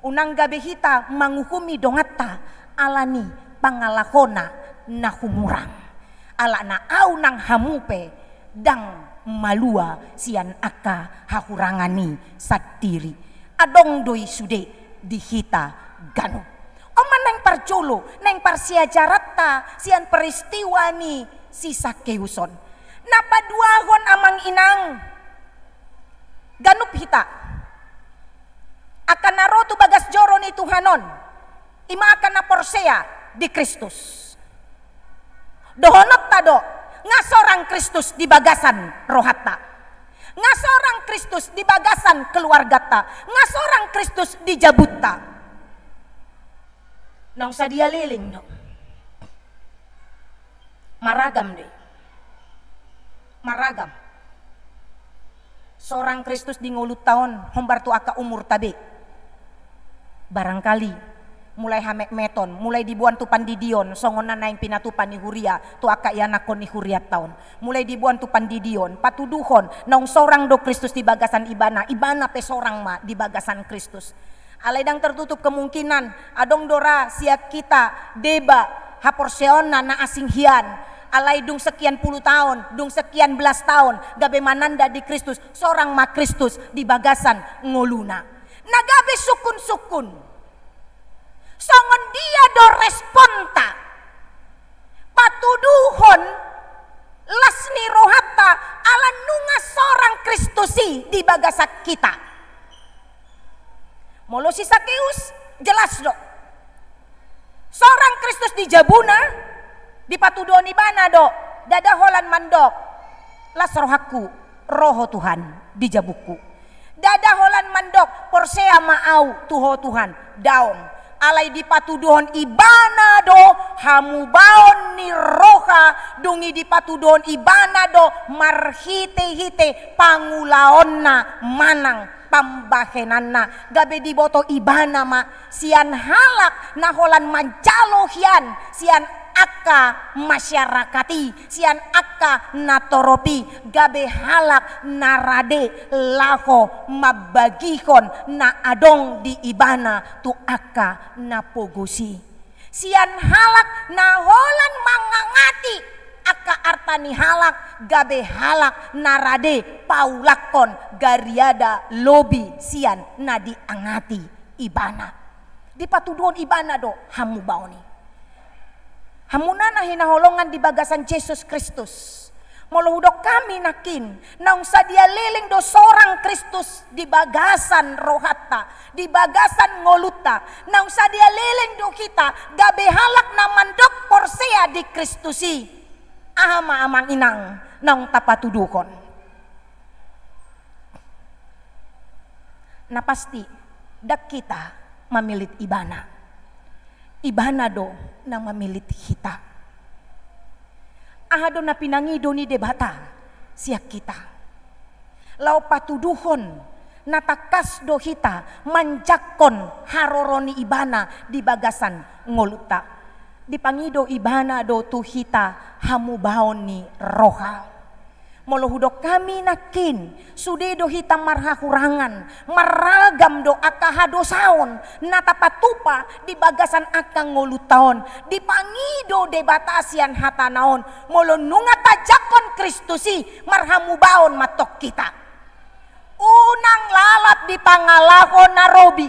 Unang gabe hita manguhumi donganta ala ni pangalahona na humurang. Alana au nang hamu pe ndang malua sian angka hahurangan i sandiri. Adong do i sude di hita ganup. On ma naeng parjolo, naeng parsiajaranta sian peristiwa ni si Sakeus on. Na paduahon amang inang, ganup hita angka na ro tu bagas joro ni Tuhan on, i ma angka na porsea di Kristus. Dohononta do, nga sorang Kristus di bagasan rohanta, nga sorang Kristus di bagasan keluarganta, nga sorang Kristus di jabunta. Naung sadia leleng do. Maragam do i. Maragam. Sorang Kristus di ngolunta on hombar tu angka umurta be. Barangkali mulai hametmeton, mulai diboan tu pandidion, songon na naeng pinatupa ni huria tu angka ianakhon ni hurianta on. Mulai diboan tu pandidion, patuduhon naung sorang do Kristus di bagasan ibana, ibana pe sorang ma di bagasan Kristus. Alai ndang tertutup kemungkinan adong do ra sian hita deba haporseaonna na asing hian. Alai dung sekian puluh taon, dung sekian belas taon gabe mananda di Kristus, sorang ma Kristus di bagasan ngoluna. Na gabe sungkunsungkun, songon dia do responta? Patuduhon las ni rohanta ala nunga sorang Kristus i di bagasan hita. Molo si Sakeus, jelas do. Sorang Kristus di jabuna, dipatuduhon ibana do, ndada holan mandok, las rohangku, ro Ho Tuhan di jabungku. Ndada holan mandok, porsea ma au tu Ho Tuhan, daong. Alai dipatuduhon ibana do hamubaon ni roha, dung i dipatuduhon ibana do marhitehite pangulaonna manang pambahenanna, gabe diboto ibana ma sian halak na holan manjalo hian sian angka masyarakat i, sian angka na torop i, gabe halak na rade laho mambagihon na adong di ibana tu angka na pogos i. Sian halak na holan mangangati angka arta ni halak, gabe halak na rade paulakhon gariada lobi sian na diangati ibana. Dipatuduhon ibana do hamubaon i. Hamuna na hinaholongan di bagasan Jesus Kristus. Molo hudok hami nangkin, naung sadia leleng do sorang Kristus di bagasan rohanta, di bagasan ngolunta, naung sadia leleng do hita gabe halak na mandok porsea di Kristus i. Aha ma amang inang naung tapatuduhon? Na pasti, ndang hita mamillit ibana. Ibana do na mamillit hita. Aha do na pinangido ni Debata sian hita? Laho patuduhon na tangkas do hita manjangkon haroro ni ibana di bagasan ngolunta. Dipangido ibana do tu hita hamubaon ni roha. Molo hudok hami nangkin, sude do hita marhahurangan, marragam do angka hadosaon na tapatupa di bagasan angka ngolunta on. Dipangido Debata sian hatana on, molo nunga tajangkon Kristus i, marhamubaon ma antong hita. Unang lalap di pangalaho na robi.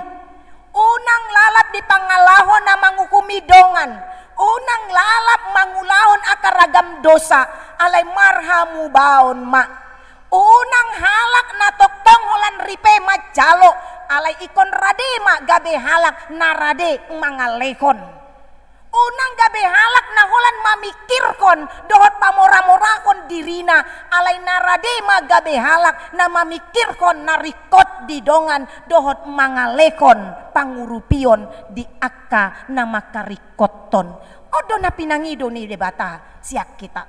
Unang lalap di pangalaho na manguhumi dongan. Unang lalap mangulahon angka ragam dosa, alai marhamubaon ma. Unang halak na tongtong holan ripe manjalo, alai ingkon rade ma gabe halak na rade mangalehon. Unang gabe halak na holan mamingkirhon dohot pamoramorahon dirina, alai na rade ma gabe halak na mamingkirhon na ringkot di dongan dohot mangalehon pangurupion di angka na mangkaringkothon. On do na pinangido ni Debata sian hita.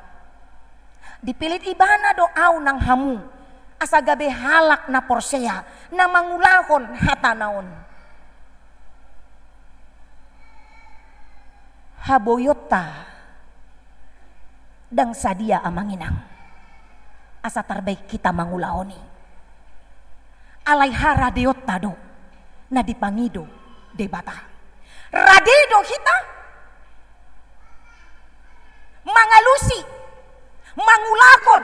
Dipillit ibana do au nang hamu, asa gabe halak na porsea, na mangulahon hatana on. Haboionta ndang sadia amang inang, asa tarbaen hita mangulahon i. Alai haradeonta do na dipangido Debata. Rade do hita mangalusi, mangulahon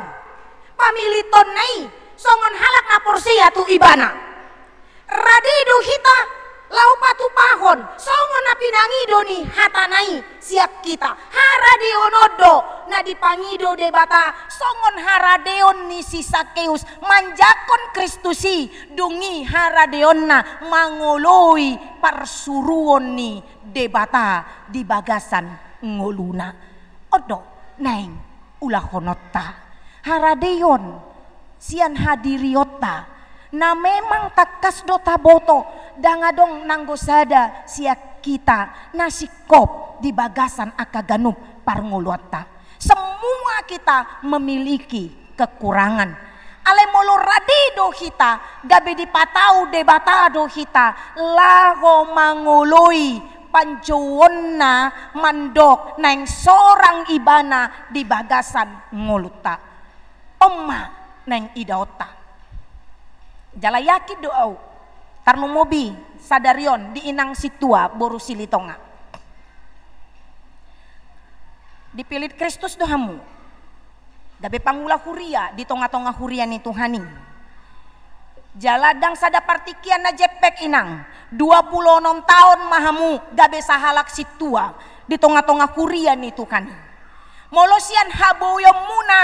pamillitonna i songon halak na porsea tu ibana. Rade do hita laho patupahon songon na pinangido ni hatana i sian hita. Haradeon on do na dipangido Debata songon haradeon ni si Sakeus manjangkon Kristus i, dung i haradeonna mangoloi parsuruon ni Debata di bagasan ngoluna. On do naeng ulahononta. Haradeon sian hadirionta na memang tangkas do taboto, ndang adong nanggo sada sian hita na singkop di bagasan angka ganup parngoluanta. Semua kita memiliki kekurangan. Alai molo rade do hita, gabe dipatau Debata do hita laho mangoloi panjouonna mandok naeng sorang ibana di bagasan ngolunta. On ma naeng idaonta. Jala yakin do au, tarlumobi sadari on di inang sintua boru Silitonga. Dipillit Kristus do hamu gabe pangula huria di tongatonga huria ni Tuhan i. Jala ndang sada partingkian na jempek inang, dua pulu onom taon ma hamu gabe sahalak sintua di tongatonga huria ni Tuhan i. Molo sian haboionmuna,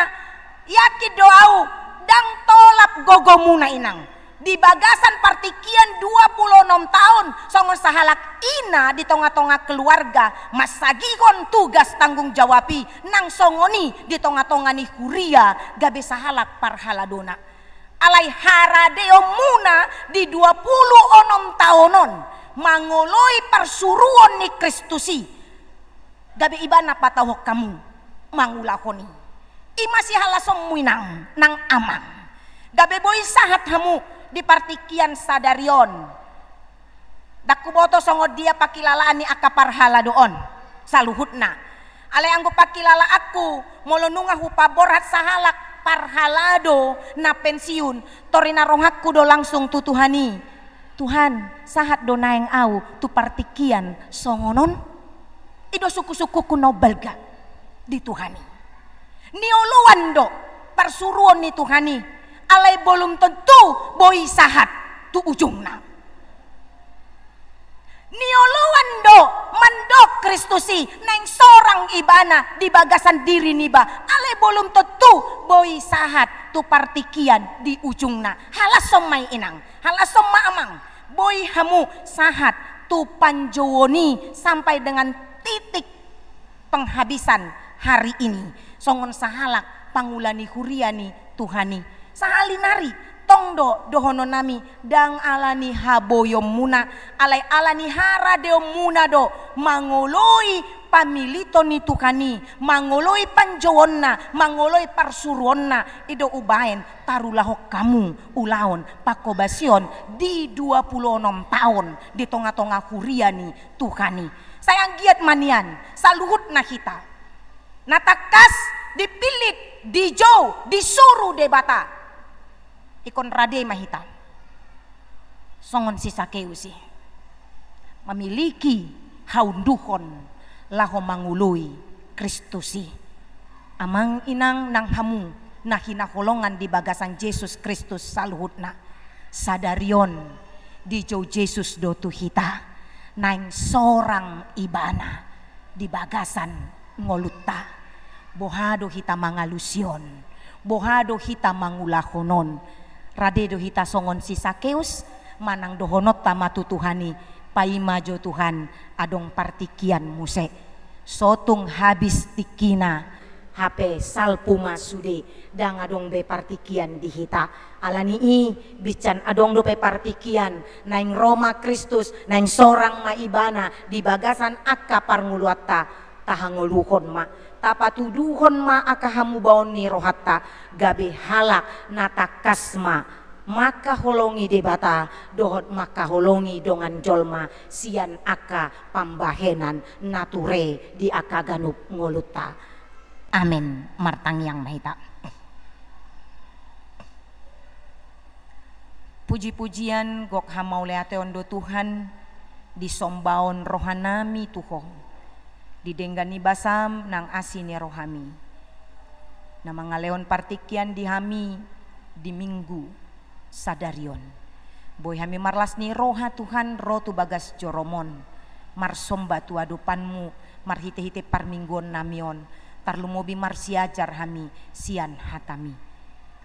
yakin do au, ndang tolap gogomuna inang. Di bagasan partingkian dua pulu onom taon songon sahalak ina di tongatonga keluarga, mansagihon tugas tanggung jawab i nang songon i di tongatonga ni huria gabe sahalak parhaladona. Alai haradeonmuna di dua pulu onom taon on mangoloi parsuruon ni Kristus i, gabe ibana patauhon hamu mangulahon i. I ma sihalasonmu inang nang amang, gabe boi sahat hamu di partingkian sadari on. Ndang huboto songon dia pangkilalaan ni angka parhalado on saluhutna. Alai anggo pangkilalaanku, molo nunga hupaborhat sahalak parhalado na pensiun, tor i na rohangku do langsung tu Tuhan i. Tuhan, sahat do naeng au tu partingkian songon on? I do sungkunsungkunku na umbalga di Tuhan i. Nioloan do parsuruon ni Tuhan i, alai bolum tontu boi sahat tu ujungna. Nioloan do mandok Kristus i naeng sorang ibana di bagasan diri niba, alai bolum tontu boi sahat tu partingkian di ujungna. Halashon ma i inang, halashon ma amang, boi hamu sahat tu panjouon i sampai dengan titik penghabisan hari ini, songon sahalak pangula ni huria ni Tuhan i. Sahali nari, tong do dohononnami, ndang ala ni haboionmuna, alai ala ni haradeonmuna do mangoloi pamiliton ni Tuhan i, mangoloi panjouonna, mangoloi parsuruonna. I do umbaen tarulahon hamu ulaon panghobasion di dua pulu onom taon di tonga-tonga huria ni Tuhan i. Sai anggiat ma nian saluhutna hita na tangkas dipillit, dijou, disuru Debata. Ingkon rade ma hita songon si Sakeus i, memiliki haunduhon laho mangoloi Kristus i. Amang inang nang hamu na hinaholongan di bagasan Jesus Kristus saluhutna, sadari on dijou Jesus do tu hita naeng sorang ibana di bagasan ngolunta. Boha do hita mangalusi on? Boha do hita mangulahon on? Rade do hita songon si Sakeus manang dohononta ma tu Tuhan i, paima jo Tuhan, adong partingkian muse. So tung habis tingkina, hape salpu ma sude, ndang adong be partingkian di hita. Ala ni i, binsan adong dope partingkian, naeng ro ma Kristus, naeng sorang ma ibana di bagasan angka parngoluanta. Tahangoluhon ma, tapatuduhon ma angka hamubaon ni rohanta, gabe halak na tangkas ma mangkaholongi Debata dohot mangkaholongi dongan jolma sian angka pambahenan na ture di angka ganup ngolunta. Amen. Martangiang ma hita. Puji-pujian gok hamauliateon do Tuhan, disombaon rohanami tu Ho, di denggan ni basam nang asi ni rohami, na mangalehon partingkian di hami di Minggu sadari on. Boi hami marlas ni roha Tuhan ro tu bagas joroMon, marsomba tu adopanMu marhite-hite parmingguonnami on, tarlumobi marsiajar hami sian hataMi.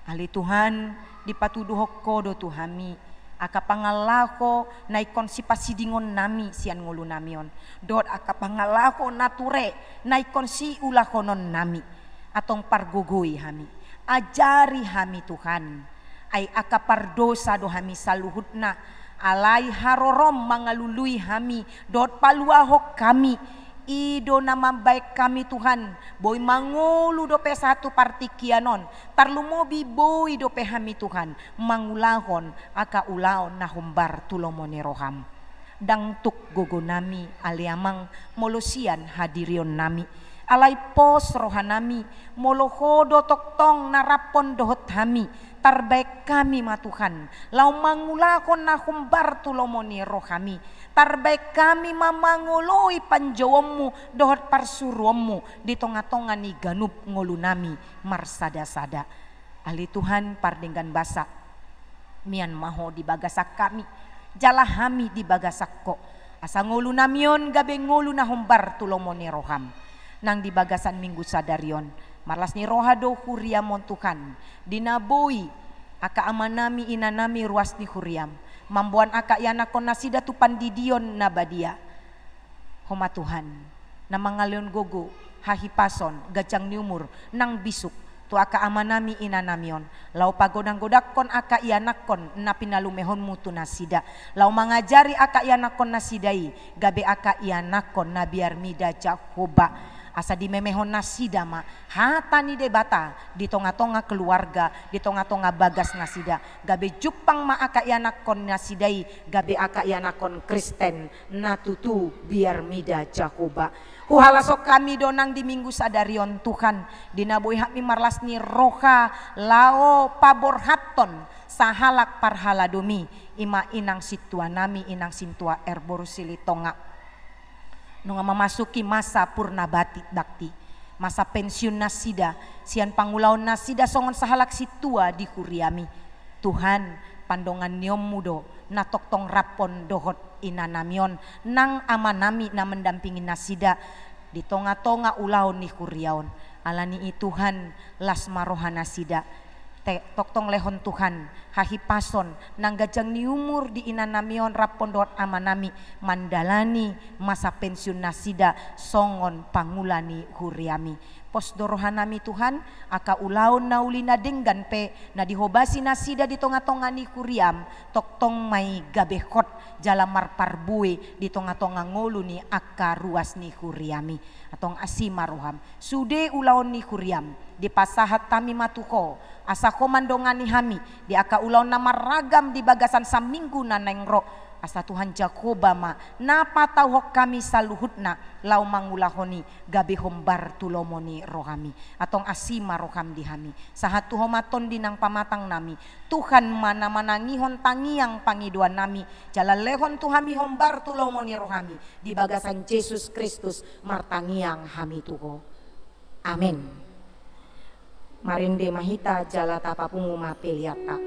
Ale Tuhan, dipatuduhon Ho do tu hami angka pangalaho na ingkon sipasidingonnami sian ngolunami on, dohot angka pangalaho na ture na ingkon siulahononnami. Antong pargogoi hami, ajari hami Tuhan, ai angka pardosa do hami saluhutna, alai harorom mangalului hami dohot paluahon hami. I do na mambahen hami Tuhan boi mangolu dope sahat tu partingkian on, tarlumobi boi dope hami Tuhan mangulahon angka ulaon na hombar tu lomo ni rohaM. Ndang tuk gogonami ale Amang molo sian hadirionnami, alai pos rohanami molo Ho do tongtong na raphon dohot hami. Tarbahen hami ma Tuhan laho mangulahon na hombar tu lomo ni rohaMi. Tarbahen hami ma mangoloi panjouonMu dohot parsuruonMu di tonga-tonga ni ganup ngolunami marsada-sada. Ale Tuhan, pardenggan basa, mian ma Ho di bagasan hami, jala hami di bagasan Ho, asa ngolunami on gabe ngolu na hombar tu lomo ni rohaM. Nang di bagasan Minggu sadari on, marlas ni roha do huriaM on Tuhan, di na boi angka amanami inanami ruas ni huriaM mamboan angka ianakkon nasida tu pandidion na badia. Ho ma Tuhan, na mangalehon gogo, hahipason, ganjang ni umur nang bisuk tu angka amanami inanami on, laho pagodang-godangkon angka ianakkon na pinalumehonMu tu nasida, laho mangajari angka ianakkon nasida i gabe angka ianakkon na biar mida Jahowa, asa dimemehon nasida ma hata ni Debata di tonga-tonga keluarga, di tonga-tonga bagas nasida, gabe jumpang ma angka ianakkon nasida i gabe angka ianakkon Kristen na tutu biar mida Jahowa. Huhalashon hami do nang di Minggu sadari on Tuhan, di na boi hami marlas ni roha laho paborhathon sahalak parhaladoMi, i ma inang sintuanami, inang sintua R Boru Silitonga. Nunga mamasuki masa purna bati-, bakti, masa pensiun nasida sian pangulaon nasida songon sahalak sintua di huriaMi. Tuhan, Pandonganionmu do na tongtong raphon dohot inanami on nang amanami na mandampingi nasida di tonga-tonga ulaon ni huria on. Alani i Tuhan, las ma roha nasida. Te, tongtong lehon Tuhan hahipason nang ganjang ni umur di inanami on raphon dohot amanami mandalani masa pensiun nasida songon pangula ni huriami. Pos do rohanami Tuhan, angka ulaon na uli na denggan pe na dihobasi nasida di tonga-tonga ni huriam, tongtong ma i gabe hot jala marparbue di tonga-tonga ngolu ni angka ruas ni huriami. Antong asi ma roham. Sude ulaon ni huriam, dipasahat hami ma tu Ho, asa Ho mandongani hami di angka ulaon na marragam di bagasan saminggu na naeng ro, asa Tuhan Jahowa ma na patauhon hami saluhutna laho mangulahon i gabe hombar tu lomo ni rohami. Antong asi ma roham di hami. Sahat tu Ho ma tondi nang pamatangnami. Tuhan ma na manangihon tangiang pangidoannami, jala lehon tu hami hombar tu lomo ni rohami. Di bagasan Jesus Kristus martangiang hami tu Ho. Amen. Marende ma hita jala tapapungu ma peleanta.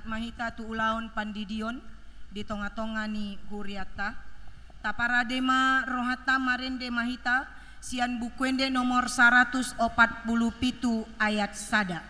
Ma hita tu ulaon pandidion di tonga-tonga ni hurianta. Taparade ma rohanta, marende ma hita sian Buku Ende nomor saratus opat pulu pitu ayat sada.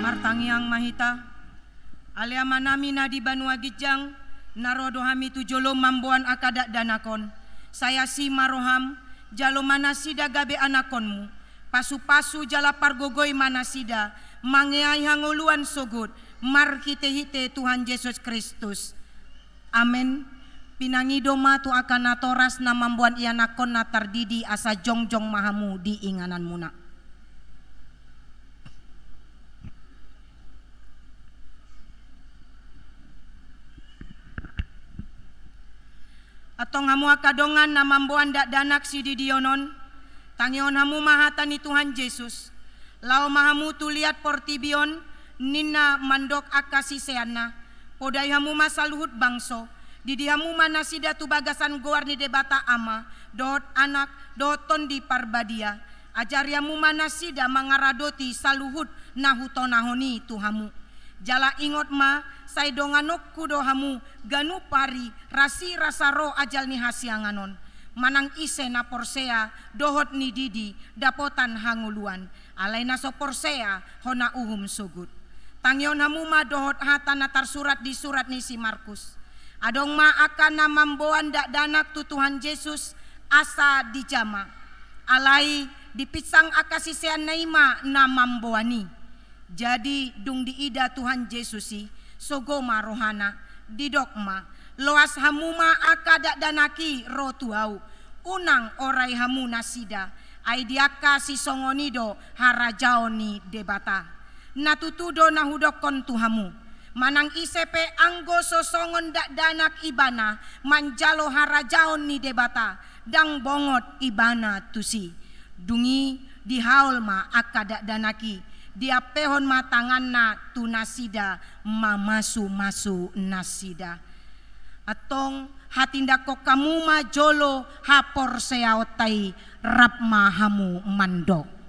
Martangiang ma hita. Ale Amanami na di banua ginjang, na ro do hami tu jolom mamboan angka dakdanak on. Sai asi ma roham, jalo ma nasida gabe anakkonmu. Pasupasu jala pargogoi ma nasida mangeahi hangoluan sogot, marhitehite Tuhan Jesus Kristus. Amen. Pinangido ma tu angka natoras na mamboan ianakkon na tardidi, asa jongjong ma hamu di ingananmuna. Antong hamu angka dongan na mamboan dakdanak sididion on, tangihon hamu ma hata ni Tuhan Jesus. Laho ma hamu tu liat portibi on, ninna mandok angka siseanna: Podai hamu ma saluhut bangso, didi hamu ma nasida tu bagasan goar ni Debata Ama, dohot Anak, dohot Tondi Parbadia. Ajari hamu ma nasida mangaradoti saluhut na hutonahon i tu hamu. Jala ingot ma, sai donganonku do hamu ganup ari, rasirasa ro ajal ni hasiangan on. Manang ise na porsea dohot nididi, dapotan hangoluan. Alai na so porsea, hona uhum sogot. Tangihon hamu ma dohot hata na tarsurat di surat ni si Markus. Adong ma angka na mamboan dakdanak tu Tuhan Jesus asa dijama. Alai dipinsang angka siseanna i ma na mamboan i. Jadi dung diida Tuhan Jesus i, sogo ma rohana, didok ma: Loas hamu ma angka dakdanak i ro tu Ahu. Unang orai hamu nasida, ai di angka sisongon i do harajaon ni Debata. Na tutu do na hudokkon tu hamu: Manang ise pe anggo so songon dakdanak ibana manjalo harajaon ni Debata, ndang bongot ibana tusi. Dung i dihaol ma angka dakdanak i, diampehon ma tanganna tu nasida mamasumasu nasida. Antong hatindanghon hamu ma jolo haporseaonta i, rap ma hamu mandok.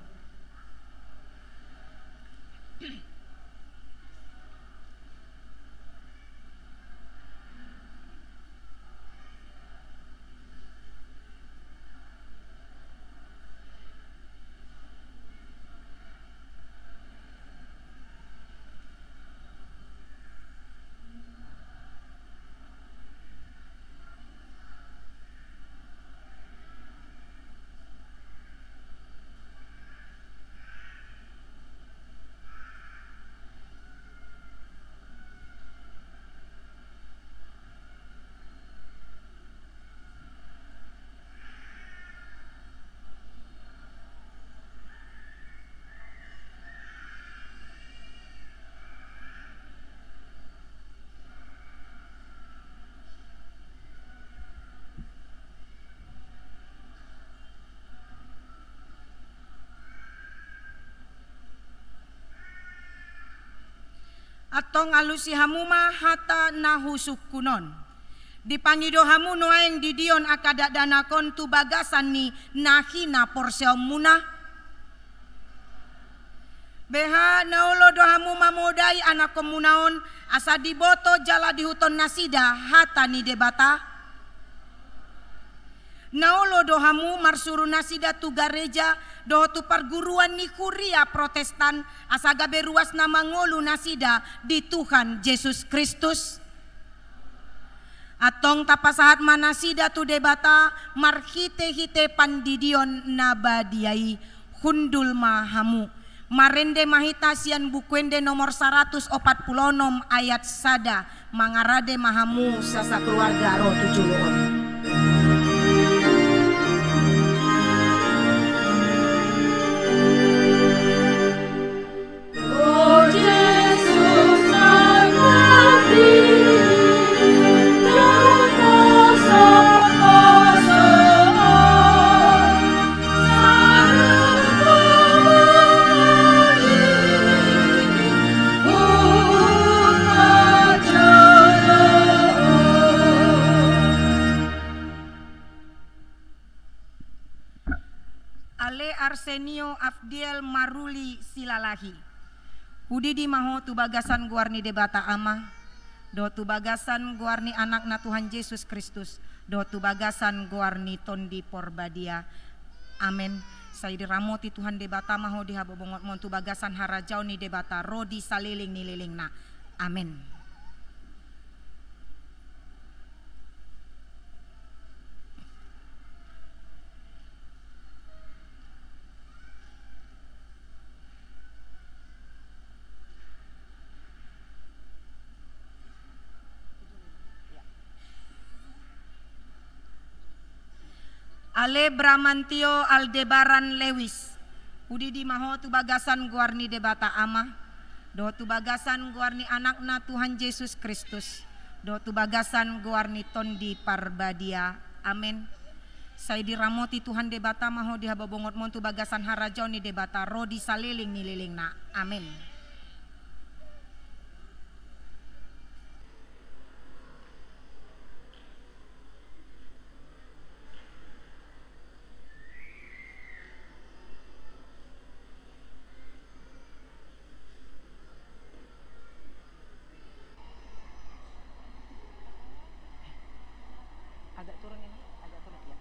Antong alusi hamu ma hata na husungkun on. Dipangido hamu nuaeng didion angka dakdanak on tu bagasan ni na hinaporseaonmuna? Beha na olo do hamu mamodai anakkonmuna on, asa diboto jala diihuthon nasida hata ni Debata? Na olo do hamu marsuru nasida tu gareja dohot tu parguruan ni huria Protestan, asa gabe ruas na mangolu nasida di Tuhan Jesus Kristus? Antong tapasahat ma nasida tu Debata marhitehite pandidion na badia i. Hundul ma hamu. Marende ma hita sian Buku Ende nomor saratus opat pulu onom ayat sada. Mangarade ma hamu sasakeluarga ro tu jolo on. Ale Arsenio Afdiel Maruli Silalahi. Hudidi ma ho tu bagasan goar ni Debata Ama, dohot tu bagasan goar ni Anakna Tuhan Jesus Kristus, dohot tu bagasan goar ni Tondi Porbadia. Amen. Sai diramoti Tuhan Debata ma ho di habobongonmon tu bagasan harajaon ni Debata ro di saleleng ni lelengna. Amen. Ale Bramantio Aldebaran Lewis, hudidi ma ho tu bagasan goar ni Debata Ama, dohot tu bagasan goar ni Anakna Tuhan Jesus Kristus, dohot tu bagasan goar ni Tondi Parbadia. Amen. Sai diramoti Tuhan Debata ma ho di habobongonmon tu bagasan harajaon ni Debata ro di saleleng ni lelengna. Amen. Agak turun ini, agak turun, ya.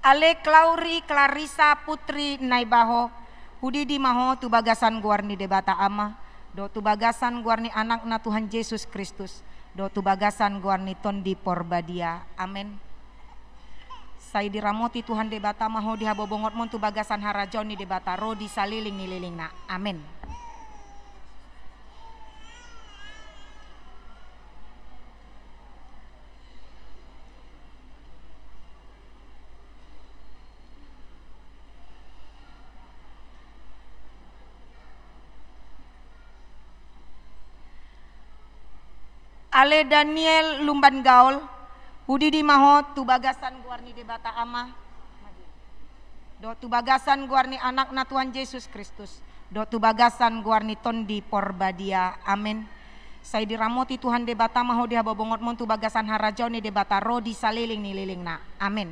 Ale Klauri Clarissa Putri Naibaho, hudidi ma ho tu bagasan goar ni Debata Ama, dohot tu bagasan goar ni Anakna Tuhan Jesus Kristus, dohot tu bagasan goar ni Tondi Porbadia. Amen. Sai diramoti Tuhan Debata ma ho di habobongonmon tu bagasan harajaon ni Debata ro di saleleng ni lelengna. Amen. Ale Daniel Lumban Gaol, hudidi ma ho tu bagasan goar ni Debata Ama, dohot tu bagasan goar ni Anakna Tuhan Jesus Kristus, dohot tu bagasan goar ni Tondi Porbadia. Amen. Sai diramoti Tuhan Debata ma ho di habobongonmon tu bagasan harajaon ni Debata ro di saleleng ni lelengna. Amen.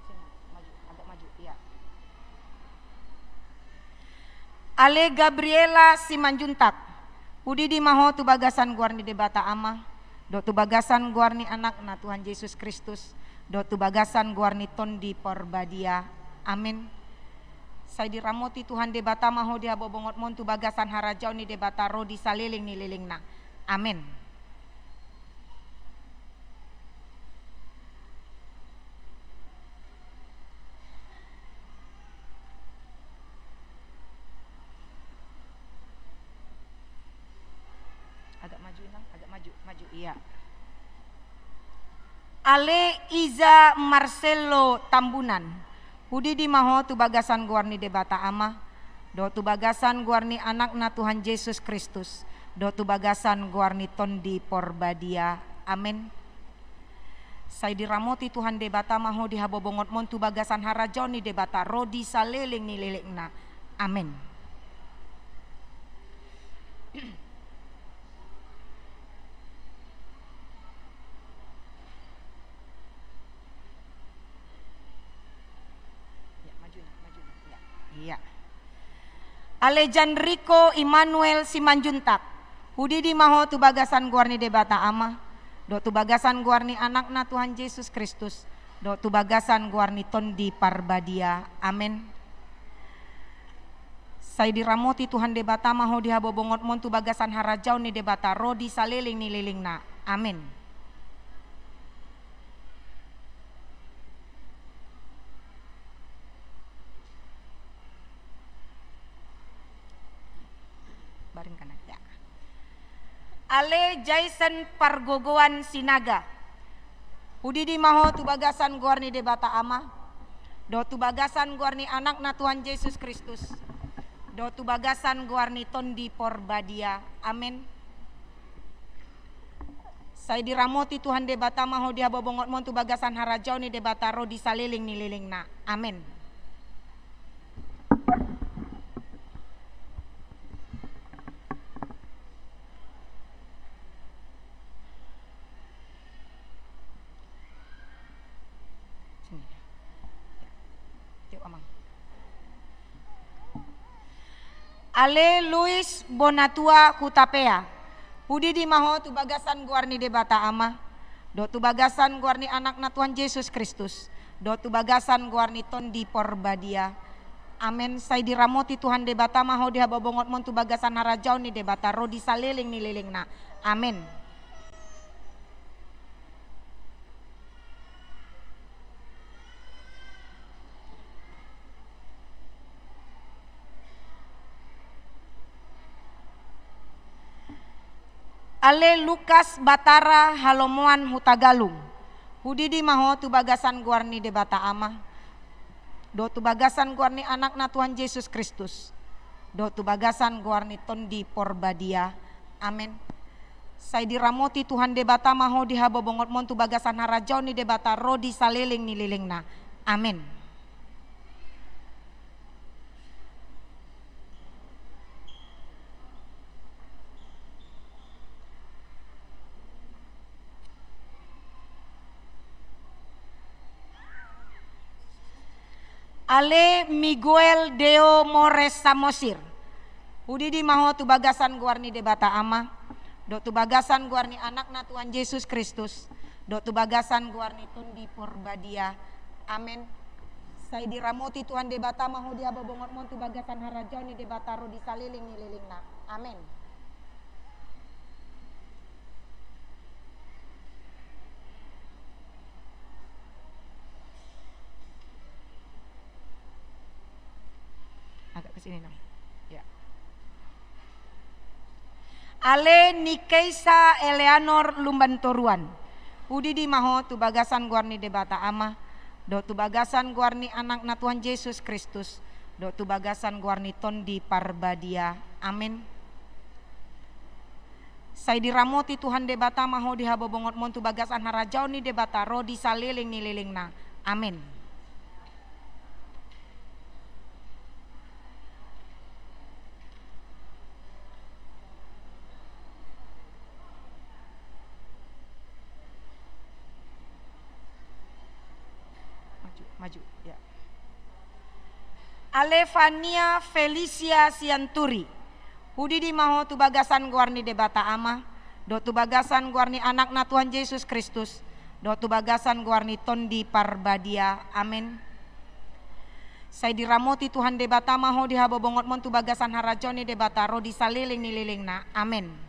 Sini, maju, agak maju, iya. Ale Gabriela Simanjuntak, hudidi ma ho tu bagasan goar ni Debata Ama, dohot tu bagasan goar ni Anakna Tuhan Jesus Kristus, dohot tu bagasan goar ni Tondi Porbadia. Amen. Sai diramoti Tuhan Debata ma ho di habobongonmon tu bagasan harajaon ni Debata ro di saleleng ni lelengna. Amen. Agak maju, Inang, agak maju, maju, iya. Ale Iza Marcelo Tambunan, hudidi ma ho tu bagasan goar ni Debata Ama, dohot tu bagasan goar ni Anakna Tuhan Jesus Kristus, dohot tu bagasan goar ni Tondi Porbadia. Amen. Sai diramoti Tuhan Debata ma ho di habobongonmon tu bagasan harajaon ni Debata ro di saleleng ni lelengna. Amen. Iya. Alejandriko Immanuel Simanjuntak, hudidi ma ho tu bagasan goar ni Debata Ama, dohot tu bagasan goar ni Anakna Tuhan Jesus Kristus, dohot tu bagasan goar ni Tondi Parbadia. Amen. Sai diramoti Tuhan Debata ma ho di habobongonmon tu bagasan harajaon ni Debata ro di saleleng ni lelengna. Amen. Baring kanan, ya. Ale Jason Pargogoan Sinaga, hudidi ma ho tu bagasan goar ni Debata Ama, dohot tu bagasan goar ni Anakna Tuhan Jesus Kristus, dohot tu bagasan goar ni Tondi Porbadia. Amen. Sai diramoti Tuhan Debata ma ho di habobongonmon tu bagasan harajaon ni Debata ro di saleleng ni lelengna. Amen. Sini. Ya. Yuk, Amang. Ale Luis Bonatua Hutapea, hudidi ma ho tu bagasan goar ni Debata Ama, dohot tu bagasan goar ni Anakna Tuhan Jesus Kristus, dohot tu bagasan goar ni Tondi Porbadia. Amen. Sai diramoti Tuhan Debata ma ho di habobongonmon tu bagasan harajaon ni Debata ro di saleleng ni lelengna. Amen. Ale Lukas Batara Halomoan Hutagalung, hudidi ma ho tu bagasan goar ni Debata Ama, dohot tu bagasan goar ni Anakna Tuhan Jesus Kristus, dohot tu bagasan goar ni Tondi Porbadia. Amen. Sai diramoti Tuhan Debata ma ho di habobongonmon tu bagasan harajaon ni Debata ro di saleleng ni lelengna. Amen. Ale Miguel Deo Mores Samosir, hudidi ma ho tu bagasan goar ni Debata Ama, dohot tu bagasan goar ni Anakna Tuhan Jesus Kristus, dohot tu bagasan goar ni Tondi Porbadia. Amen. Sai diramoti Tuhan Debata ma ho di habobongonmon tu bagasan harajaon ni Debata ro di saleleng ni lelengna. Amen. Agak ke sini, Nang. Ya. Ale Nikeisa Eleanor Lumbantoruan, hudidi ma ho tu bagasan goar ni Debata Ama, dohot tu bagasan goar ni Anakna Tuhan Jesus Kristus, dohot tu bagasan goar ni Tondi Parbadia. Amen. Sai diramoti Tuhan Debata ma ho di habobongonmon tu bagasan harajaon ni Debata ro di saleleng ni lelengna. Amen. Maju, maju, ya. Ale Fania Felicia Sianturi, hudidi ma ho tu bagasan goar ni Debata Ama, dohot tu bagasan goar ni Anakna Tuhan Jesus Kristus, dohot tu bagasan goar ni Tondi Parbadia. Amen. Sai diramoti Tuhan Debata ma ho di habobongonmon tu bagasan harajaon ni Debata ro di saleleng ni lelengna. Amen.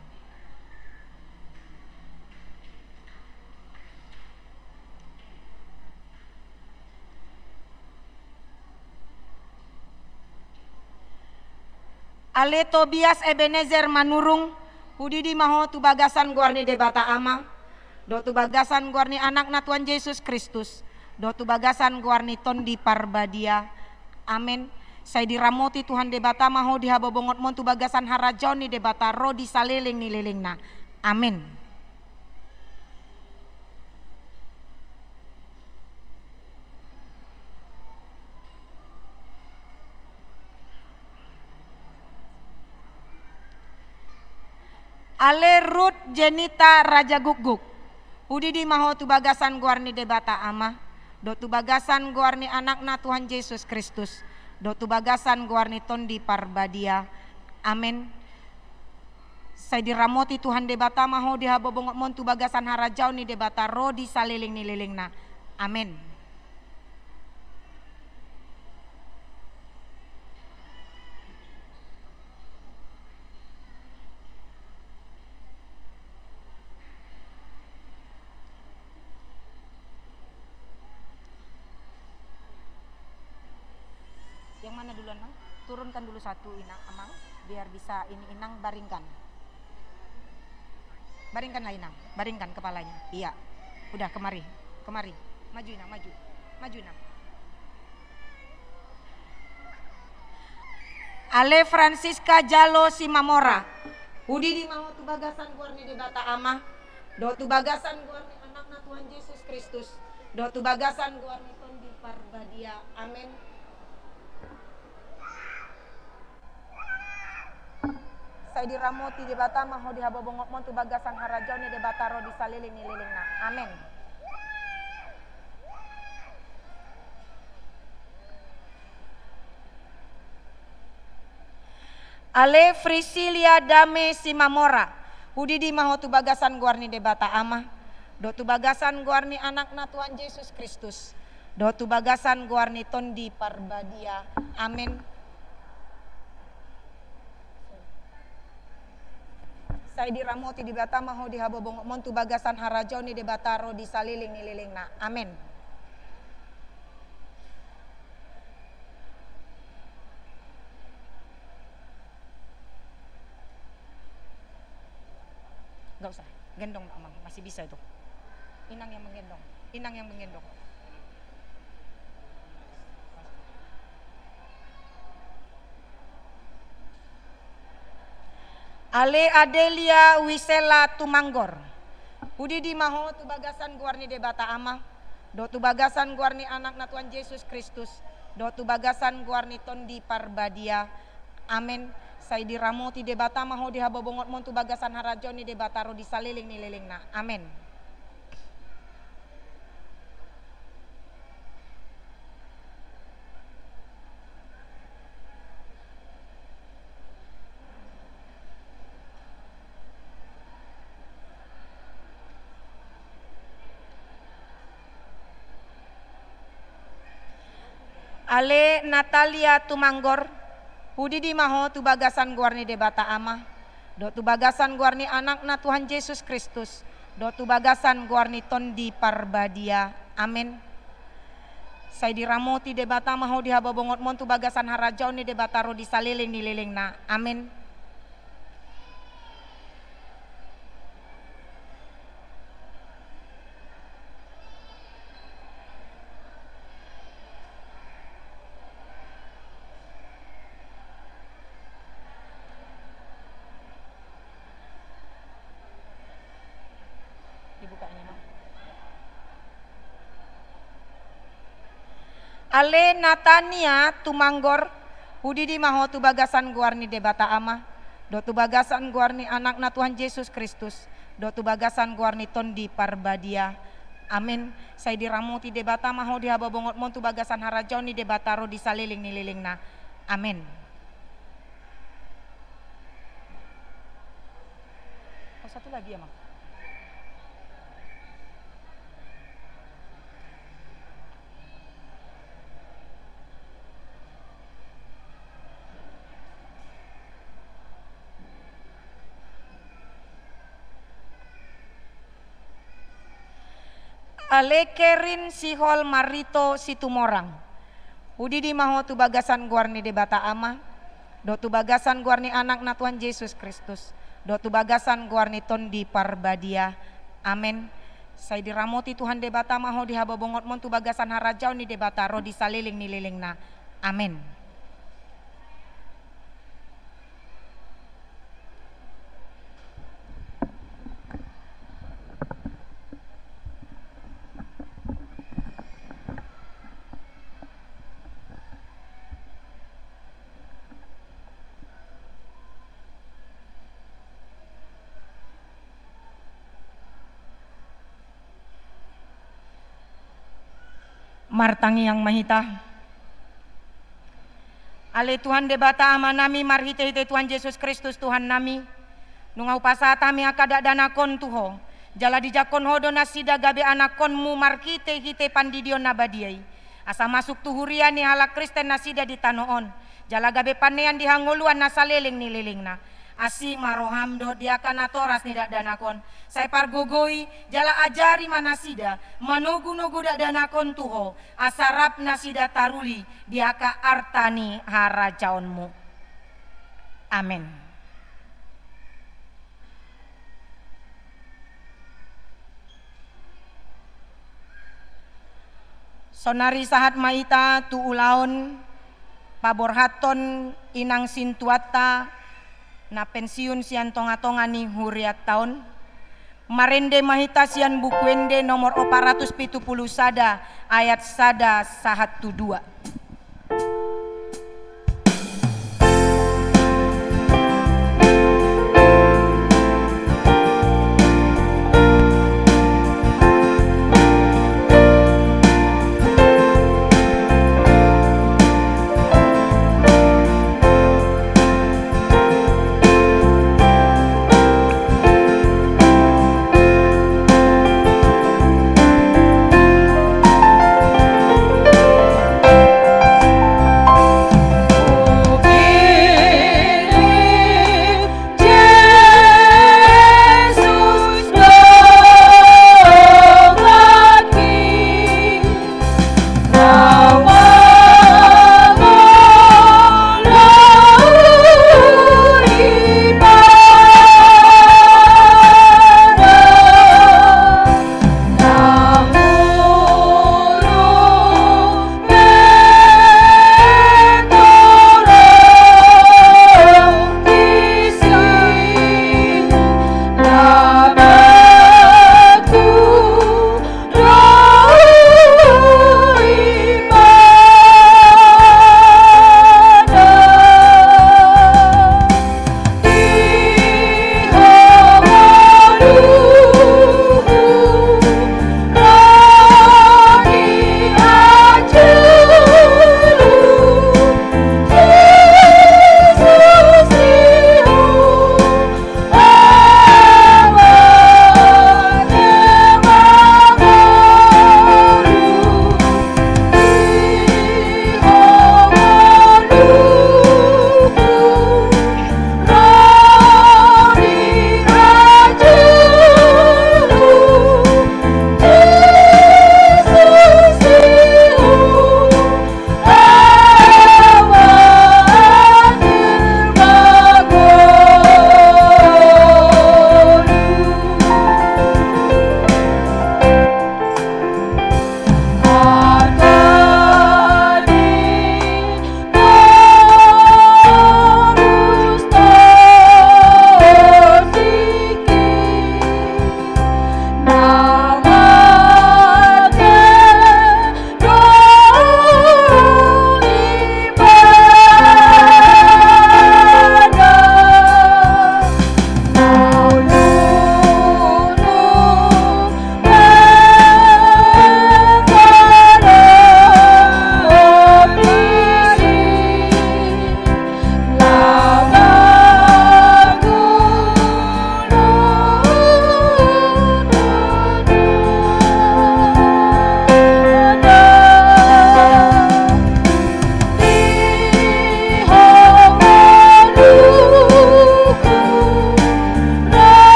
Ale Tobias Ebenezer Manurung, hudidi ma ho tu bagasan goar ni Debata Ama, dohot tu bagasan goar ni Anakna Tuhan Jesus Kristus, dohot tu bagasan goar ni Tondi Parbadia. Amen. Sai diramoti Tuhan Debata ma ho di habobongotmon tu bagasan harajaon ni Debata ro di saleleng ni lelengna. Amen. Ale Rut Jenita Rajagukguk, hudidi ma ho tu bagasan goar ni Debata Ama, dohot tu bagasan goar ni Anakna Tuhan Jesus Kristus, dohot tu bagasan goar ni Tondi Parbadia. Amen. Sai diramoti Tuhan Debata ma ho di habobongotmon tu bagasan harajaon ni Debata ro di saleleng ni lelengna. Amen. Yang mana duluan, Nang? Turunkan dulu satu, Inang, Amang, biar bisa ini, Inang, baringkan. Baringkanlah, Inang, baringkan kepalanya. Iya. Udah, kemari. Kemari. Maju, Inang, maju. Maju, Inang. Ale Francisca Jalo Simamora, hudidi ma ho tu bagasan goar ni Debata Ama, dohot tu bagasan goar ni Anakna Tuhan Jesus Kristus, dohot tu bagasan goar ni Tondi Parbadia. Amen. Sai diramoti Debata ma ho di habobongotmon tu bagasan harajaon ni Debata ro di saleleng ni lelengna. Amen. Ale Frisilia Dame Simamora, hudidi ma ho tu bagasan goar ni Debata Ama, dohot tu bagasan goar ni Anakna Tuhan Jesus Kristus, dohot tu bagasan goar ni Tondi Parbadia. Amen. Sai diramoti Debata ma ho di habobongotmon tu bagasan harajaon ni Debata ro di saleleng ni lelengna. Amen. Nggak usah, gendong, Amang, masih bisa itu. Inang yang menggendong, Inang yang menggendong. Ale Adelia Wisela Tumanggor, hudidi ma ho tu bagasan goar ni Debata Ama, dohot tu bagasan goar ni Anakna Tuhan Jesus Kristus, dohot tu bagasan goar ni Tondi Parbadia. Amen. Sai diramoti Debata ma ho di habobongotmon tu bagasan harajaon ni Debata ro di saleleng ni lelengna. Amen. Ale Natalia Tumanggor, hudidi ma ho tu bagasan goar ni Debata Ama, dohot tu bagasan goar ni Anakna Tuhan Jesus Kristus, dohot tu bagasan goar ni Tondi Parbadia. Amen. Sai diramoti Debata ma ho di habobongotmon tu bagasan harajaon ni Debata ro di saleleng ni lelengna. Amen. Dibukanya, Mang. Ale Natania Tumanggor, hudidi ma ho tu bagasan goar ni Debata Ama, dohot tu bagasan goar ni Anakna Tuhan Jesus Kristus, dohot tu bagasan goar ni Tondi Parbadia. Amen. Sai diramoti Debata ma ho di habobongotmon tu bagasan harajaon ni Debata ro di saleleng ni lelengna. Amen. Oh, satu lagi ya, Mang. Ale Kerin Sihol Marito Situmorang. Hudidi ma ho tu bagasan goar ni Debata Ama, dohot tu bagasan goar ni Anakna Tuhan Jesus Kristus, dohot tu bagasan goar ni Tondi Parbadia. Amen. Sai diramoti Tuhan Debata ma ho di habobongotmon tu bagasan harajaon ni Debata ro di saleleng ni lelengna. Amen. Martangiang ma hita. Ale Tuhan Debata Amanami, marhitehite Tuhan Jesus Kristus Tuhannami, nunga hupasahat hami angka dakdanak on tu Ho, jala dijangkon Ho do nasida gabe anakkon-Mu marhitehite pandidion na badia i, asa masuk tu huria ni halak Kristen nasida di tano on, jala gabe panean di hangoluan na saleleng ni lelengna. Asi ma roham dohot di angka natoras ni dakdanak on, sai pargogoi jala ajari ma nasida manogunogu dakdanak on tu Ho, asa rap nasida taruli di angka arta ni harajaon-Mu. Amen. Sonari sahat ma hita tu ulaon paborhathon inang sintuanta na pensiun sian tongatonga ni hurianta on. Marende ma hita sian Buku Ende nomor opat ratus pitu pulu sada, ayat sada sahat tu dua.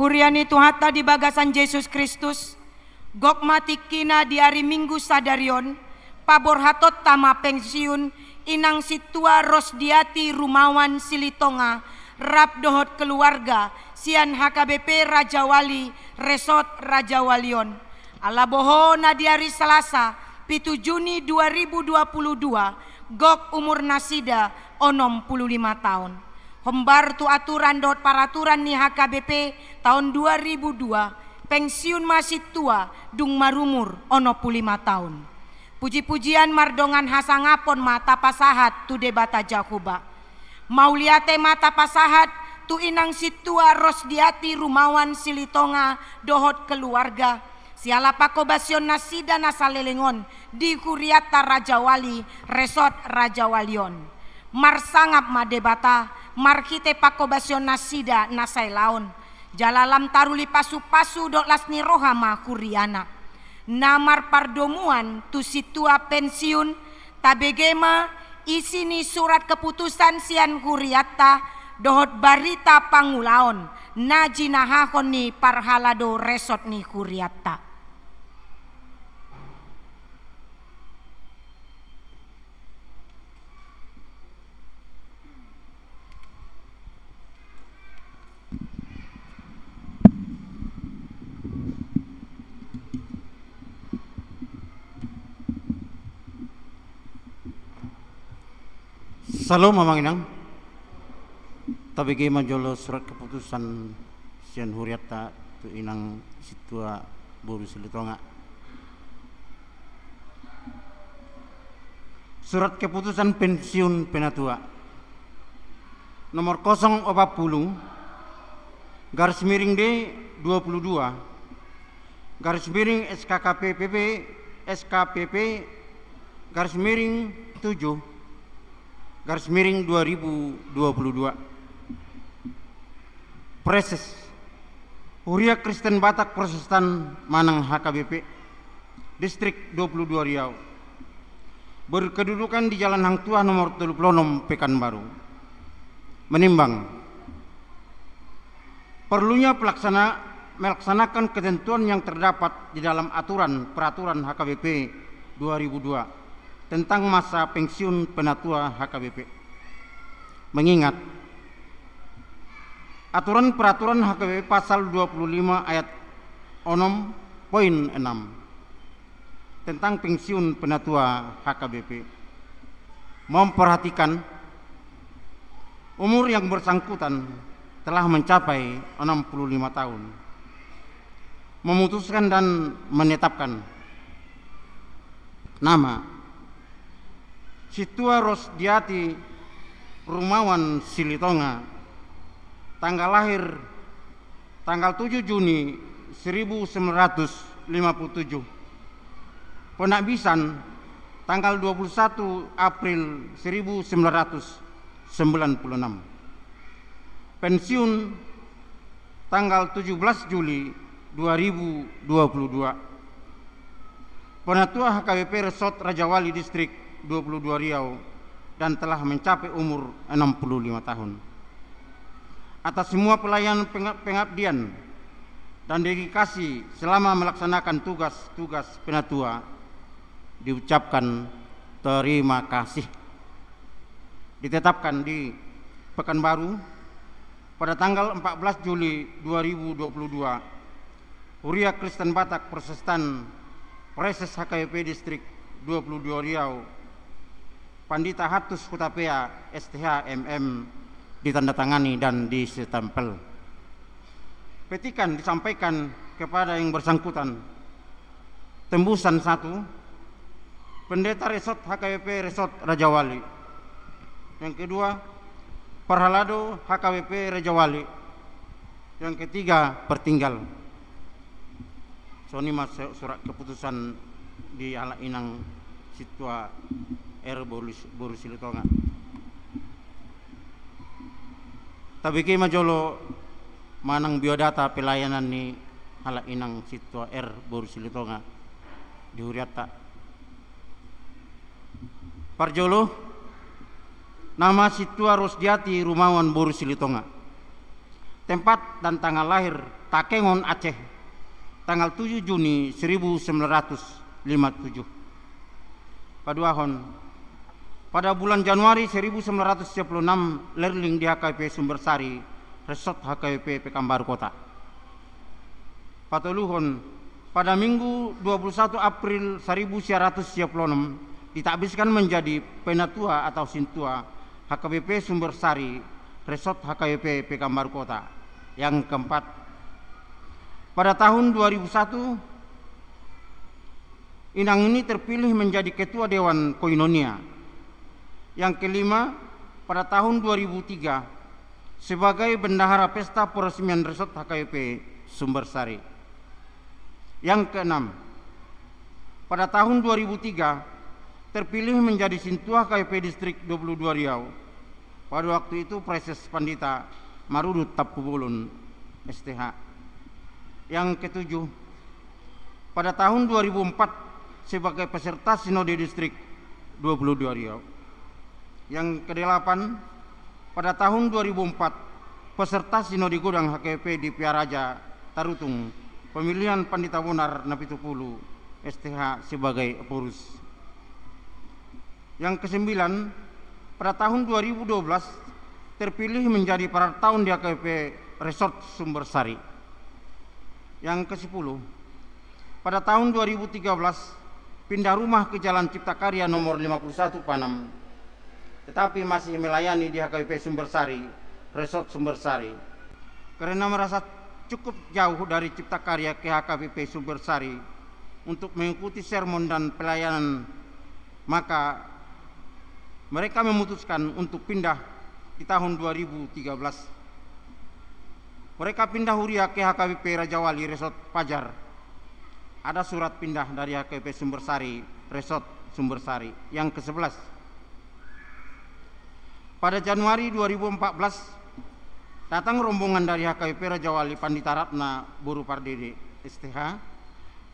Huria ni Tuhanta di bagasan Jesus Kristus, Gok ma tingkina di ari Minggu sadari on, paborhatonta ma pensiun Inang Sintua Rosdiati Rumawan Silitonga rap dohot keluarga sian H K B P Rajawali, Resort Rajawali on. Ala bohona di ari Selasa, pitu Juni dua ribu dua puluh dua, gok umur nasida onom puluh lima taon. Hombar tu aturan dohot paraturan ni H K B P taon dua ribu dua, pensiun ma sintua dung marumur onom puluh lima taon. Puji-pujian mardongan hasangapon ma tapasahat tu Debata Jahowa. Mauliate ma tapasahat tu Inang Sintua Rosdiati Rumawan Silitonga dohot keluarga, siala panghobasion nasida na saleleng on di hurianta Rajawali, Resort Rajawali on. Marsangap ma Debata marhite panghobasion nasida na saelaon. Jala lam taruli pasu-pasu dohot las ni roha ma huriana. Na marpardomuan tu sintua pensiun, tabege ma isi ni surat keputusan sian hurianta dohot barita pangulaon na jinahahon ni parhalado resort ni hurianta. Salom, Amang Inang. Tabege ma jolo surat keputusan sian hurianta tu Inang Sintua boru Silitonga. Surat keputusan pensiun penatua nomor kosong opat puluh, garis miring D dua puluh dua, garis miring S K K P P P, S K P P, garis miring tujuh, garis miring dua ribu dua puluh dua. Praeses, Huria Kristen Batak Protestan manang H K B P, Distrik dua puluh dua Riau. Berkedudukan di Jalan Hang Tuah nomor tolu puluh onom, Pekanbaru. Menimbang perlunya pelaksana-, melaksanakan ketentuan yang terdapat di dalam aturan peraturan H K B P dua ribu dua tentang masa pensiun penatua H K B P. Mengingat aturan peraturan H K B P pasal dua puluh lima ayat onom poin enam tentang pensiun penatua H K B P memperhatikan umur yang bersangkutan telah mencapai enam puluh lima tahun, memutuskan dan menetapkan nama Sintua Rosdiati Rumawan Silitonga, tanggal lahir tanggal tujuh Juni seribu sembilan ratus lima puluh tujuh, penakbisan tanggal dua puluh satu April seribu sembilan ratus sembilan puluh enam, pensiun tanggal tujuh belas Juli dua ribu dua puluh dua. Penatua H K B P Resort Rajawali Distrik dua puluh dua Riau dan telah mencapai umur enam puluh lima tahun. Atas semua pelayanan penga-, pengabdian dan dedikasi selama melaksanakan tugas-tugas penatua, diucapkan terima kasih. Ditetapkan di Pekanbaru pada tanggal empat belas Juli dua ribu dua puluh dua, Huria Kristen Batak Protestan, Praeses H K B P Distrik dua puluh dua Riau, Pandita Hatus Hutapea, S T H, M M, ditandatangani dan disitempel. Petikan disampaikan kepada yang bersangkutan. Tembusan satu, Pendeta Resort H K B P Resort Rajawali. Yang kedua, Parhalado H K B P Rajawali. Yang ketiga, Pertinggal. Songon i ma su-, surat keputusan di halak inang Sintua R boru, boru Silitonga. Tabege ma jolo manang biodata pelayanan ni halak inang Sintua R boru Silitonga di hurianta. Parjolo, nama Sintua Rosdiati Rumawan boru Silitonga. Tempat dan tanggal lahir, Takengon, Aceh. tanggal tujuh Juni seribu sembilan ratus lima puluh tujuh. Paduahon, pada bulan Januari seribu sembilan ratus tiga puluh enam, Lerling di H K B P Sumbersari, Resort H K B P Pekanbaru Kota. Patoluhon, pada Minggu dua puluh satu April seribu sembilan ratus tiga puluh enam, ditakbiskan menjadi penatua atau sintua H K B P Sumbersari, Resort H K B P Pekanbaru Kota. Yang keempat, pada tahun dua ribu satu, inang ini terpilih menjadi Ketua Dewan Koinonia. Yang kelima, pada tahun dua ribu tiga, sebagai Bendahara Pesta Peresmian Resort H K B P Sumbersari. Yang keenam, pada tahun dua ribu tiga, terpilih menjadi Sintua H K B P Distrik dua puluh dua Riau. Pada waktu itu Praeses Pandita Marudut Tampubolon, S T H. Yang ketujuh, pada tahun dua ribu empat sebagai peserta Sinode Distrik dua puluh dua Riau. Yang kedelapan, pada tahun dua ribu empat, peserta Sinode Godang H K B P di Pearaja Tarutung, pemilihan Pandita Bonar Napitupulu, S T H, sebagai ephorus. Yang kesembilan, pada tahun dua ribu dua belas, terpilih menjadi parartaon di H K B P Resort Sumbersari. Yang kesepuluh, pada tahun dua ribu tiga belas, pindah rumah ke Jalan Cipta Karya nomor lima puluh satu Panam, tetapi masih melayani di H K B P Sumbersari, Resort Sumbersari. Karena merasa cukup jauh dari Cipta Karya ke H K B P Sumbersari untuk mengikuti sermon dan pelayanan, maka mereka memutuskan untuk pindah di tahun dua ribu tiga belas. Mereka pindah huria ke H K B P Rajawali Resort Fajar. Ada surat pindah dari H K B P Sumbersari, Resort Sumbersari. Yang kesebelas, pada Januari dua ribu empat belas, datang rombongan dari H K B P Rajawali, Pandita Ratna Boru Pardede, S T H,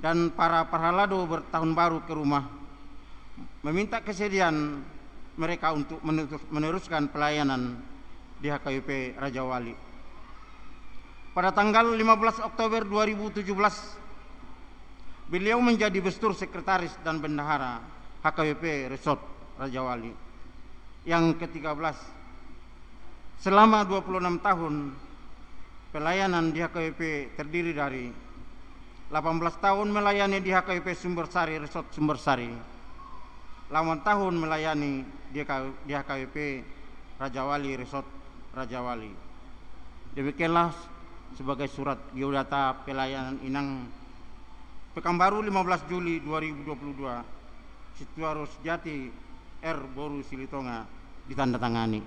dan para parhalado bertahun baru ke rumah, meminta kesediaan mereka untuk menutus-, meneruskan pelayanan di H K B P Rajawali. Pada tanggal lima belas Oktober dua ribu tujuh belas, beliau menjadi bestur, sekretaris, dan bendahara H K B P Resort Rajawali. Yang ketiga belas, selama dua puluh enam tahun pelayanan di H K B P terdiri dari delapan belas tahun melayani di H K B P Sumbersari, Resort Sumbersari. Delapan tahun melayani di H K, di H K B P Rajawali, Resort Rajawali. Demikianlah sebagai surat geodata pelayanan inang. Pekanbaru, lima belas Juli dua ribu dua puluh dua. Sintua Rosdiati R boru Silitonga, ditandatangani.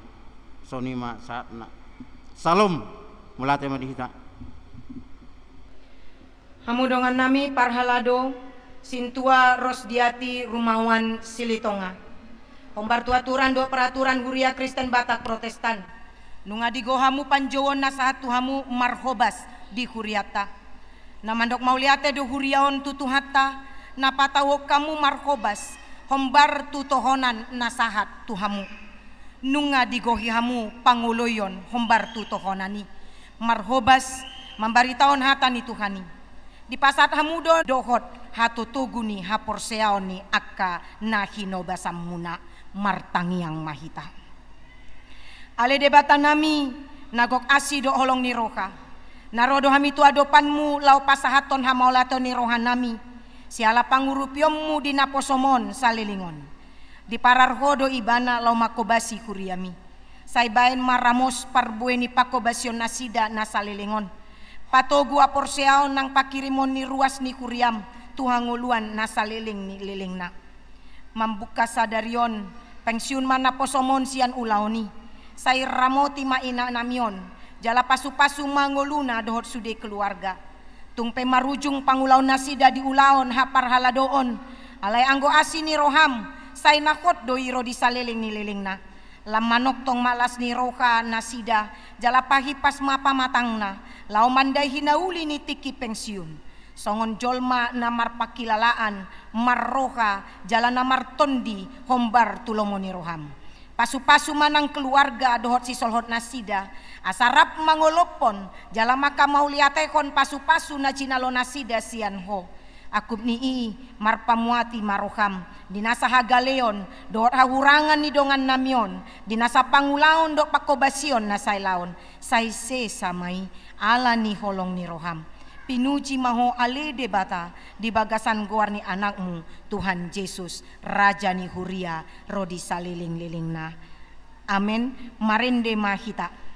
Songon i ma sahatna. Syalom. Mauliate ma di hita. Hamu dongannami parhalado, Sintua Rosdiati Rumawan Silitonga. Hombar tu aturan dohot peraturan Huria Kristen Batak Protestan, nunga digohi hamu panjouon na sahat tu hamu marhobas di hurianta. Na mandok mauliate do huria on tu Tuhanta, na patauhon hamu marhobas hombar tu tohonan na sahat tu hamu. Nunga digohi hamu pangoloion hombar tu tohonan i, marhobas mambaritahon hata ni Tuhan i. Dipasahat hamu do dohot hatotogu ni haporseaon ni angka na hinobasanmuna. Martangiang ma hita. Ale Debatanami, na gok asi dohot holong ni roha, na ro do hami tu adopanmu laho pasahathon hamaolatan ni rohanami, siala pangurupionmu di naposom on saleleng on. Diparar Ho do Ibana laho manghobasi huriami. Sai baen ma ramos parbue ni panghobasion nasida na saleleng on. Patogu haporseaon nang panghirimon ni ruas ni huriam tu hangoluan na saleleng ni lelengna. Mambuka sadari on, pensiun ma naposom on sian ulaon i. Sai ramoti ma inanami on, jala pasupasu ma ngoluna dohot sude keluarga. Tung pe marujung pangulaon nasida di ulaon haparhaladoon, alai anggo asi ni roham, sai na hot do i ro di saleleng ni lelengna. Lam manongtong ma las ni roha nasida, jala pahimpas ma pamatangna, laho mandai hinauli ni tingki pensiun. Songon jolma na marpanghilalaan, marroha, jala na martondi hombar tu lomo ni roham. Pasupasu ma nang keluarga dohot sisolhot nasida, asa rap mangolophon jala mangkamauliatehon pasupasu na jinalo nasida sian Ho. Angkup ni i, marpamuati ma roham di nasa hagaleon dohot hahurangan ni dongan nami on, di nasa pangulaon dohot panghobasion na sailaon. Sai sesa ma i ala ni holong ni roham. Pinuji ma Ho ale Debata di bagasan goar ni Anakmu, Tuhan Jesus, Raja ni huria ro di salelenglelengna. Amen. Marende ma hita.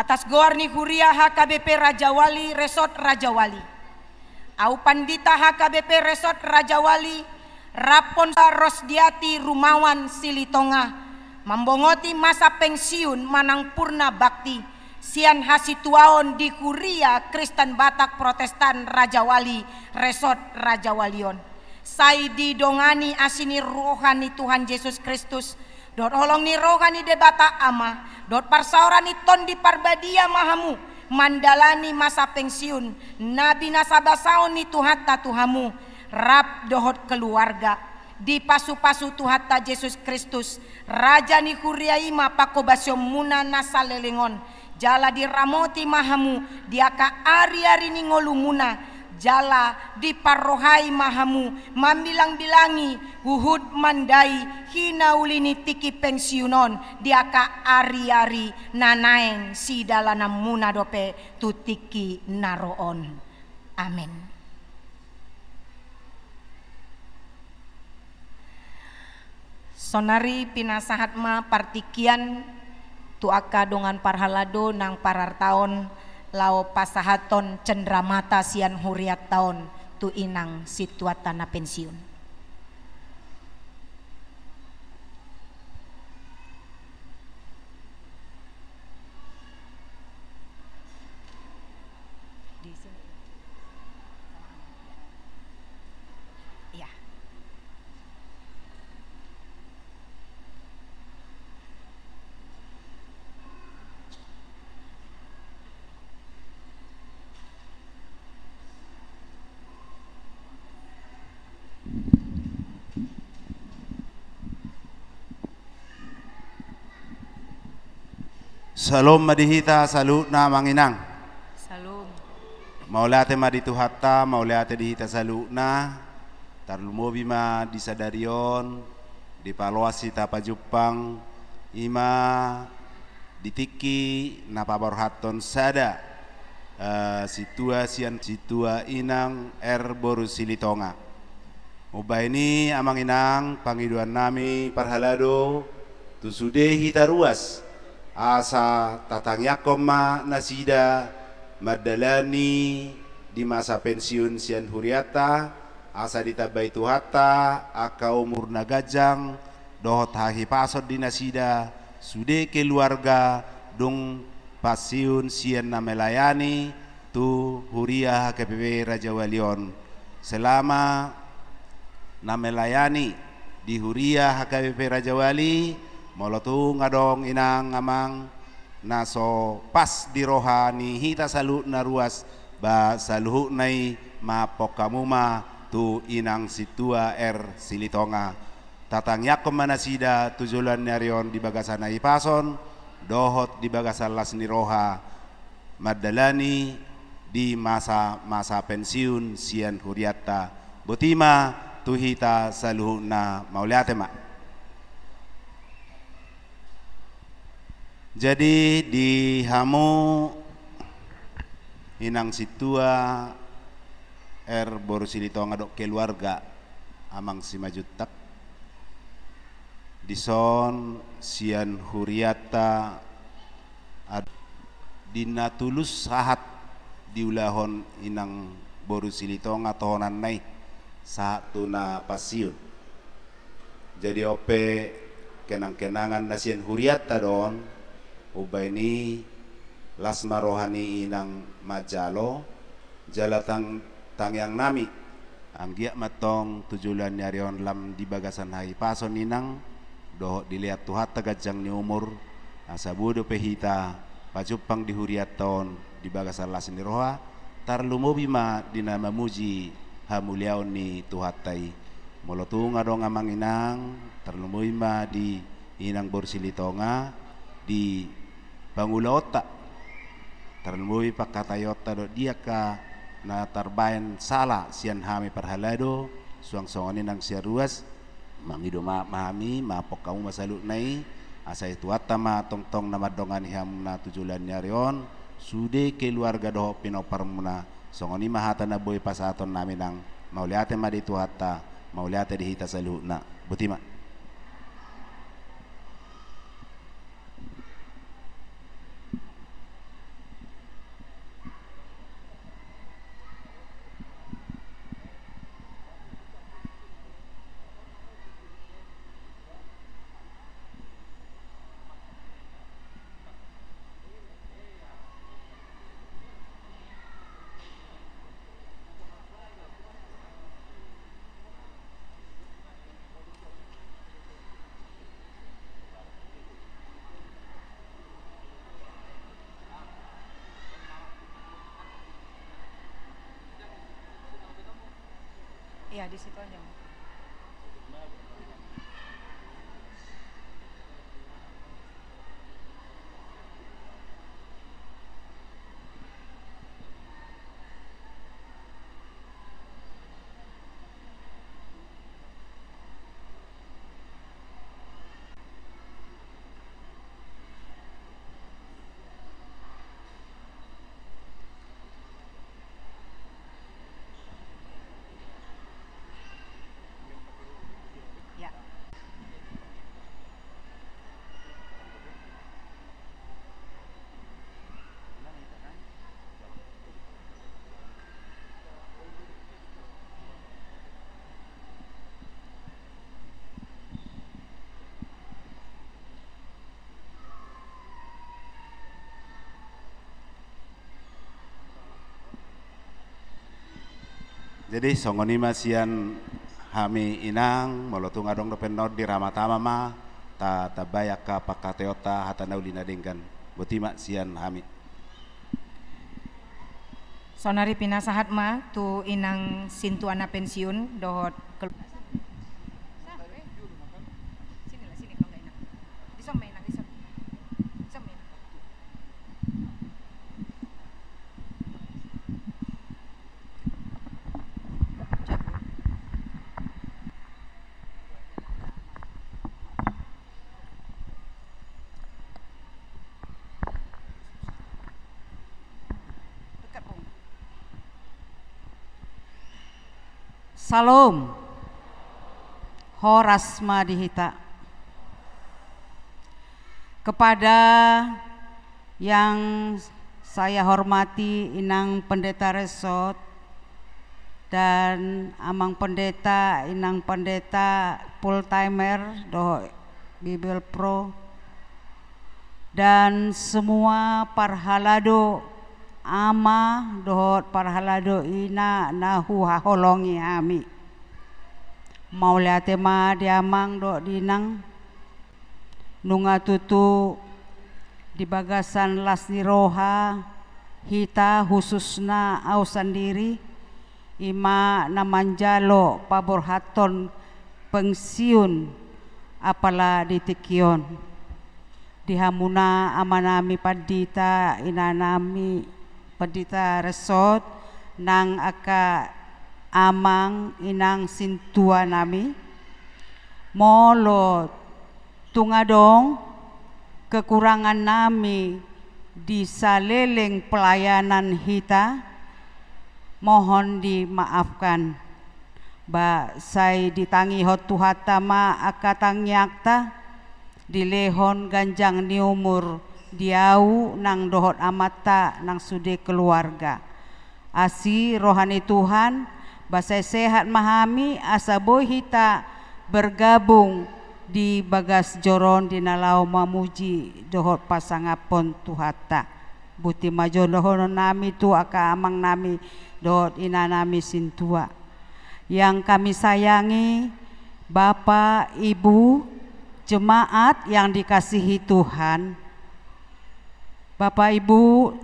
Atas goar ni huria H K B P Rajawali, Resort Rajawali. Au Pandita H K B P Resort Rajawali, rap dohot Rosdiati Rumawan Silitonga, mambongoti masa pensiun manang purna bakti sian hasituaon di Huria Kristen Batak Protestan Rajawali, Resort Rajawali on. Sai didongani asi ni roha ni Tuhan Jesus Kristus, dohot holong ni roha ni Debata Ama, dohot parsaoran ni Tondi Parbadia ma hamu mandalani masa pensiun na binasabasaon ni Tuhanta tu hamu, rap dohot keluarga. Dipasupasu Tuhanta Jesus Kristus, Raja ni huria i ma panghobasionmuna na saleleng on, jala diramoti ma hamu di angka ariari ni ngolumuna, jala diparrohai ma hamu mambilangbilangi huhut mandai hinauli ni tingki pensiun on di angka ariari na naeng sidalananmuna dope tu tingki na ro on. Amen. Saonari pinasahat ma partingkian tu angka dongan parhalado nang parartaon laho pasahathon cendramata sian hurianta on tu inang situanta na pensiun. Di sini. Iya. Syalom ma di hita saluhutna, Amang Inang. Syalom. Mauliate ma di Tuhanta, mauliate di hita saluhutna. Tarlumobi ma di sadari on, dipaloas hita pajumpang, i ma di tingki na paborhathon sada, eh, sintua sian sintua Inang R boru Silitonga. Umbahen i, Amang Inang, pangidoannami parhalado, tu sude hita ruas, asa tatangiangkon ma nasida mandalani di masa pensiun sian hurianta, asa ditambai Tuhanta angka umur na ganjang dohot hahipason di nasida, sude keluarga, dung Pensiun sian na melayani tu huria H K B P Rajawali on. Selama na melayani di huria H K B P Rajawali, molo tung adong inang amang na so pas di roha ni hita saluhutna ruas, ba saluhutna i mahapokhon hamu ma tu inang sintua R Silitonga. Tatangiangkon ma nasida tu joloan ni ari on di bagasan hahipason dohot di bagasan las ni roha mandalani di masa-masa pensiun sian hurianta. Boti ma tu hita saluhutna, mauliate ma. Jadi di hamu inang sintua R boru Silitonga dohot keluarga, amang Simanjuntak, dison sian hurianta ad-, di na tulus sahat diulahon inang boru Silitonga tohonanna i sahat tu na pensiun. Jadi on pe kenang-kenangan na sian hurianta do on, umbahen i las ma roha ni inang manjalo, jala tang-, tangiang nami. Anggiat ma antong tu joloan ni ari on lam di bagasan hahipason inang, dohot dilean Tuhanta ganjang ni umur, asa boi dope hita pajumpang di hurianta on di bagasan las ni roha, tarlumobi ma di na mamuji hamuliaon ni Tuhanta i. Molo tung adong amang inang, tarlumobi ma di inang boru Silitonga, di pangulaonta, tarlumobi pangkataionta dohot di angka na tarbaen sala sian hami parhalado, suang songon i nang sian ruas, mangido maaf ma hami, maafhon hamu ma saluhutna i, asa i Tuhanta ma tongtong na mandongani hamuna tu joloan ni ari on, sude keluarga dohot pinomparmuna, songon i ma hata na boi pasahaton nami nang, mauliate ma di Tuhanta, mauliate di hita saluhutna. Boti ma. Iya, di situ aja. Ya. Jadi songon i ma sian hami inang, molo tung adong dope na on di Rama Tama ma, ta-, tatambai angka pangkataionta hata na uli na denggan. Boti ma sian hami. Saonari pinasahat ma tu inang sintua na pensiun dohot kelu-, sini lah, sini kalau nggak enak. Di sana enak, di sana. Di sana enak. Syalom. Horas ma di hita. Kepada yang saya hormati Inang Pendeta Resort dan Amang Pendeta, Inang Pendeta full timer dohot Bibelvrouw. Dan semua parhalado ama dohot parhalado ina na huhaholongi hami. Mauliate ma di amang dohot di inang, nunga tutu di bagasan las ni roha hita, khususna au sandiri, i ma na manjalo paborhathon pensiun apala di tingki on. Di hamuna amanami pandita, inanami pandita resort, nang angka amang inang sintuanami, molo tung adong kekurangannami di saleleng pelayanan hita, mohon dimaafkan. Ba sai ditangihon Tuhanta ma angka tangiangta, dilehon ganjang ni umur di au nang dohot amanta nang sude keluarga. Asi roha ni Tuhan, ba sai sehat ma hami asa boi hita bergabung di bagas joro on di na laho mamuji dohot pasangaphon Tuhanta. Boti ma jo dohononnami tu angka amangnami dohot inanami sintua. Yang kami sayangi, Bapak, Ibu, jemaat yang dikasihi Tuhan. Bapak, Ibu,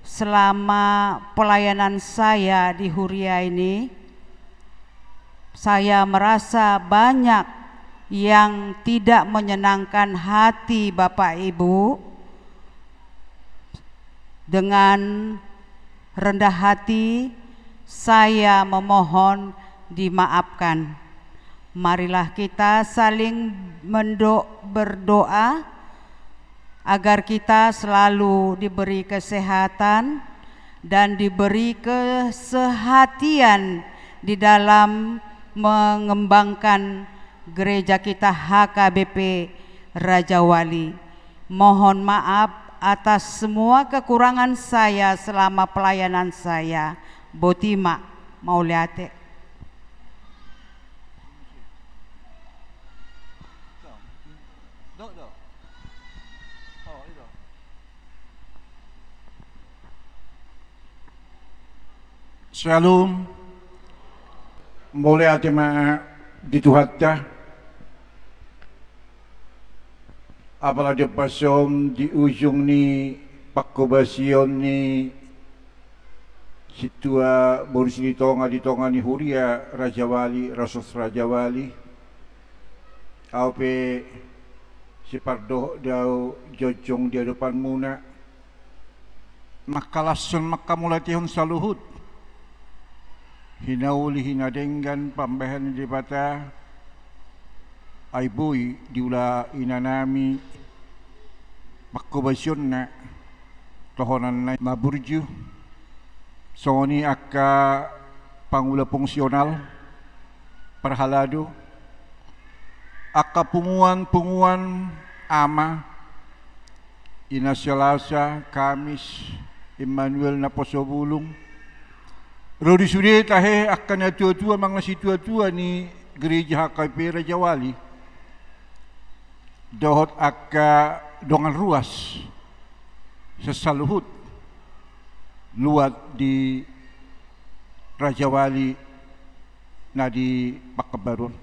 selama pelayanan saya di huria ini, saya merasa banyak yang tidak menyenangkan hati Bapak Ibu. Dengan rendah hati, saya memohon dimaafkan. Marilah kita saling mendo-, berdoa agar kita selalu diberi kesehatan dan diberi kesehatian di dalam mengembangkan gereja kita H K B P Rajawali. Mohon maaf atas semua kekurangan saya selama pelayanan saya. Boti ma, mauliate. Shalom. Mauliate ma di Tuhanta. Apala di ombas on di ujung ni panghobasion ni sintua boru Silitonga di tonga ni huria Rajawali, Resort Rajawali. Au pe sipardohot do au jongjong di adopanmuna. Mangkalashon, mangkamauliatehon saluhut hinauli hinadenggan pambahenan ni Debata, ai boi diula inanami panghobasionna tohonan na maburju, songon i angka pangula fungsional, parhalado, angka punguan-punguan ama, Ina Selasa, Kamis, Immanuel Naposobulung. Ro di sude tahe angka natua-tua manang na situatua ni gereja H K B P Rajawali. Dohot angka dongan ruas sian saluhut luat di Rajawali na di Pekanbaru on.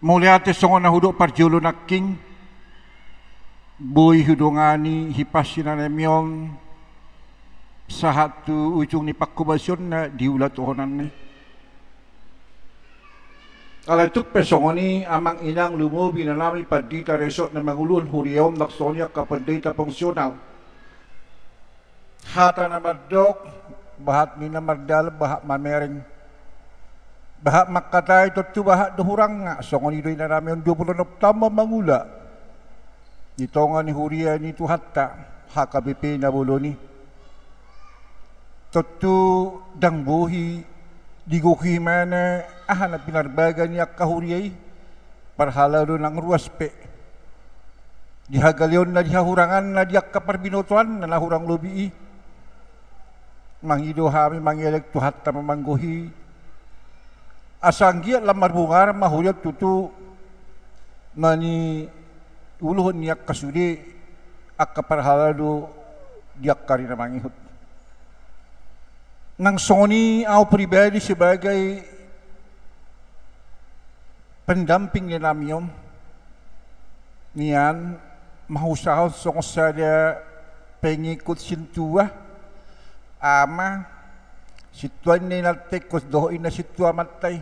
Mauliate, songon na hudok parjolo nangkin, boi hudongani hipas ni inanami on sahat tu ujung ni panghobasionna diula tohonanna. Alai tung pe songon i, amang inang, lumobi inanami pandita resort na manguluhon huria on, nang songon i angka pandita fungsional. Hata na mandok, bahat mina mardalan, bahat mamereng, bahat mangkatai, tontu bahat do hurangna. Songon i do inanami on, dua pulu onom taon ma mangula di tonga ni huria ni Tuhanta, H K B P na bolon i. Tontu ndang boi digohi ibana aha na pinarbaga ni angka huria i, parhalado nang ruas pe di hagaleonna, di hahuranganna, di angka parbinotoanna na hurang lobi i. Mangido hami, mangelek Tuhanta ma manggohi, asa anggiat lam marbungaran ma huria on tutu na niuluhon ni angka sude, angka parhalado di angka ari na mangihut. Nang songon i au pribadi sebagai pendamping ni inanami on, nian mausaha songon sada pengikut sintua, ama, sintua ni inanta i, dohot inna sintua amanta i.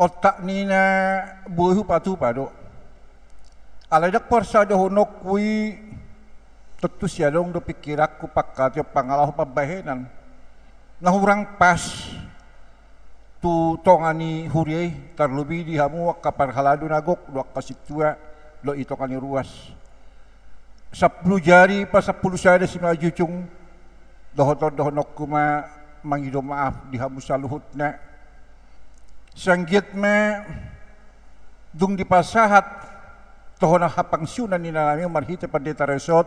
Otak ni na boi hupatupa do. Alai ndang porsada dohononku i, tontu sai adong do pingkiranku, pangkataion, pangalaho, pambahenan na hurang pas tu tonga ni huria i, tarlobi di hamu angka parhalado na gok dohot angka sintua dohot di tonga ni ruas. Sampulu jari pasampulu sada simanjujung, dohot on dohononku ma mangido maaf di hamu saluhutna. Sai anggiat ma dung dipasahat tohona hapangsiunan ni inanami on marhite pandita resort,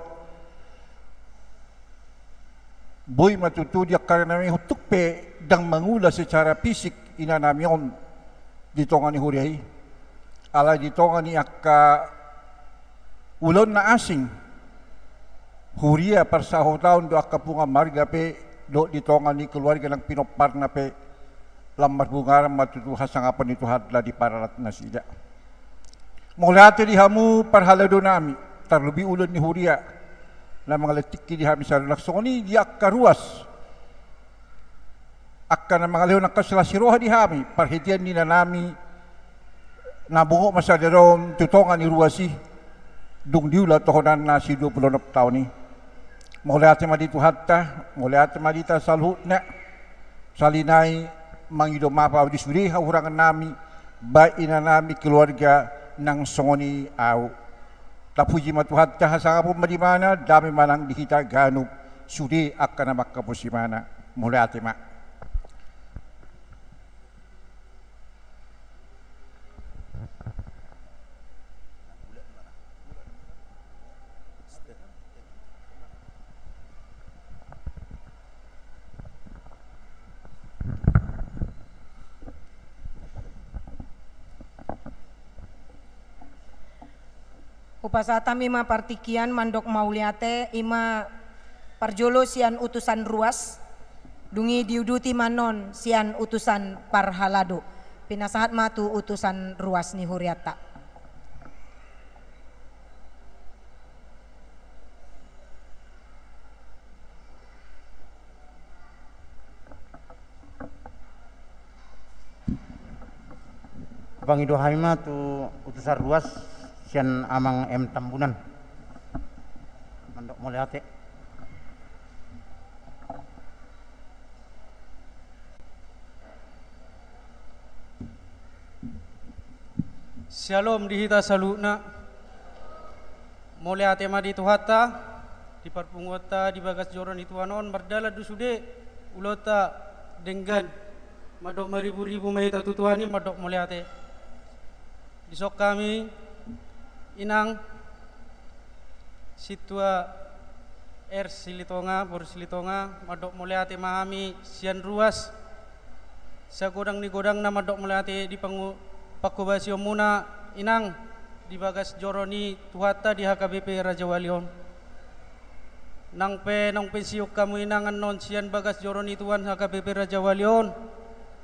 boi ma tutu di angka ari na mangihut, tung pe ndang mangula secara fisik inanami on di tonga ni huria i, alai di tonga ni angka ulaon na asing, huria, parsahuta on dohot angka punguan marga pe, dohot di tonga ni keluarga nang pinomparna pe, lam marbungaran ma tutu hasangapon ni Tuhanta di pararat nasida. Mauliate di hamu parhaladonami, tarlobi ulaon ni huria na mangalehon tingki di hami sadari on, songon i di angka ruas, angka na mangalehon angka silas ni roha di hami, parhitean ni inanami na bongot ma sadari on tu tonga ni ruas i, dung diula tohonanna sidua pulu onom taon i. Mauliate ma di Tuhanta, mauliate ma di hita saluhutna. Sahali nai mangido maaf au di sude hahurangannami, baen inanami, keluarga, nang songon i au. Tapuji ma Tuhanta, hasangapon ma di ibana, dame ma nang di hita ganup sude angka na mangkaposi ibana. Mauliate ma. Hupasahat hami ma partingkian mandok mauliate, i ma parjolo sian utusan ruas, dung i diuduti ma annon sian utusan parhalado. Pinasahat ma tu utusan ruas ni hurianta. Pangido hami ma tu utusan ruas sian Amang M Tambunan. Mandok mauliate. Syalom di hita saluhutna. Mauliate ma di Tuhanta, di parpunguanta di bagas joro ni Tuhan on, mardalan do sude ulaonta denggan, mandok mariburibu ma hita tu Tuhan i, mandok mauliate. Dison hami, Inang, Sintua R Silitonga, boru Silitonga, mandok mauliate ma hami sian ruas, sagodang ni godangna mandok mauliate di pangu-, panghobasionmuna, Inang, di bagas joro ni Tuhanta di H K B P Rajawali on. Nang pe naung pensiun hamu, Inang, annon sian bagas joro ni Tuhan H K B P Rajawali on,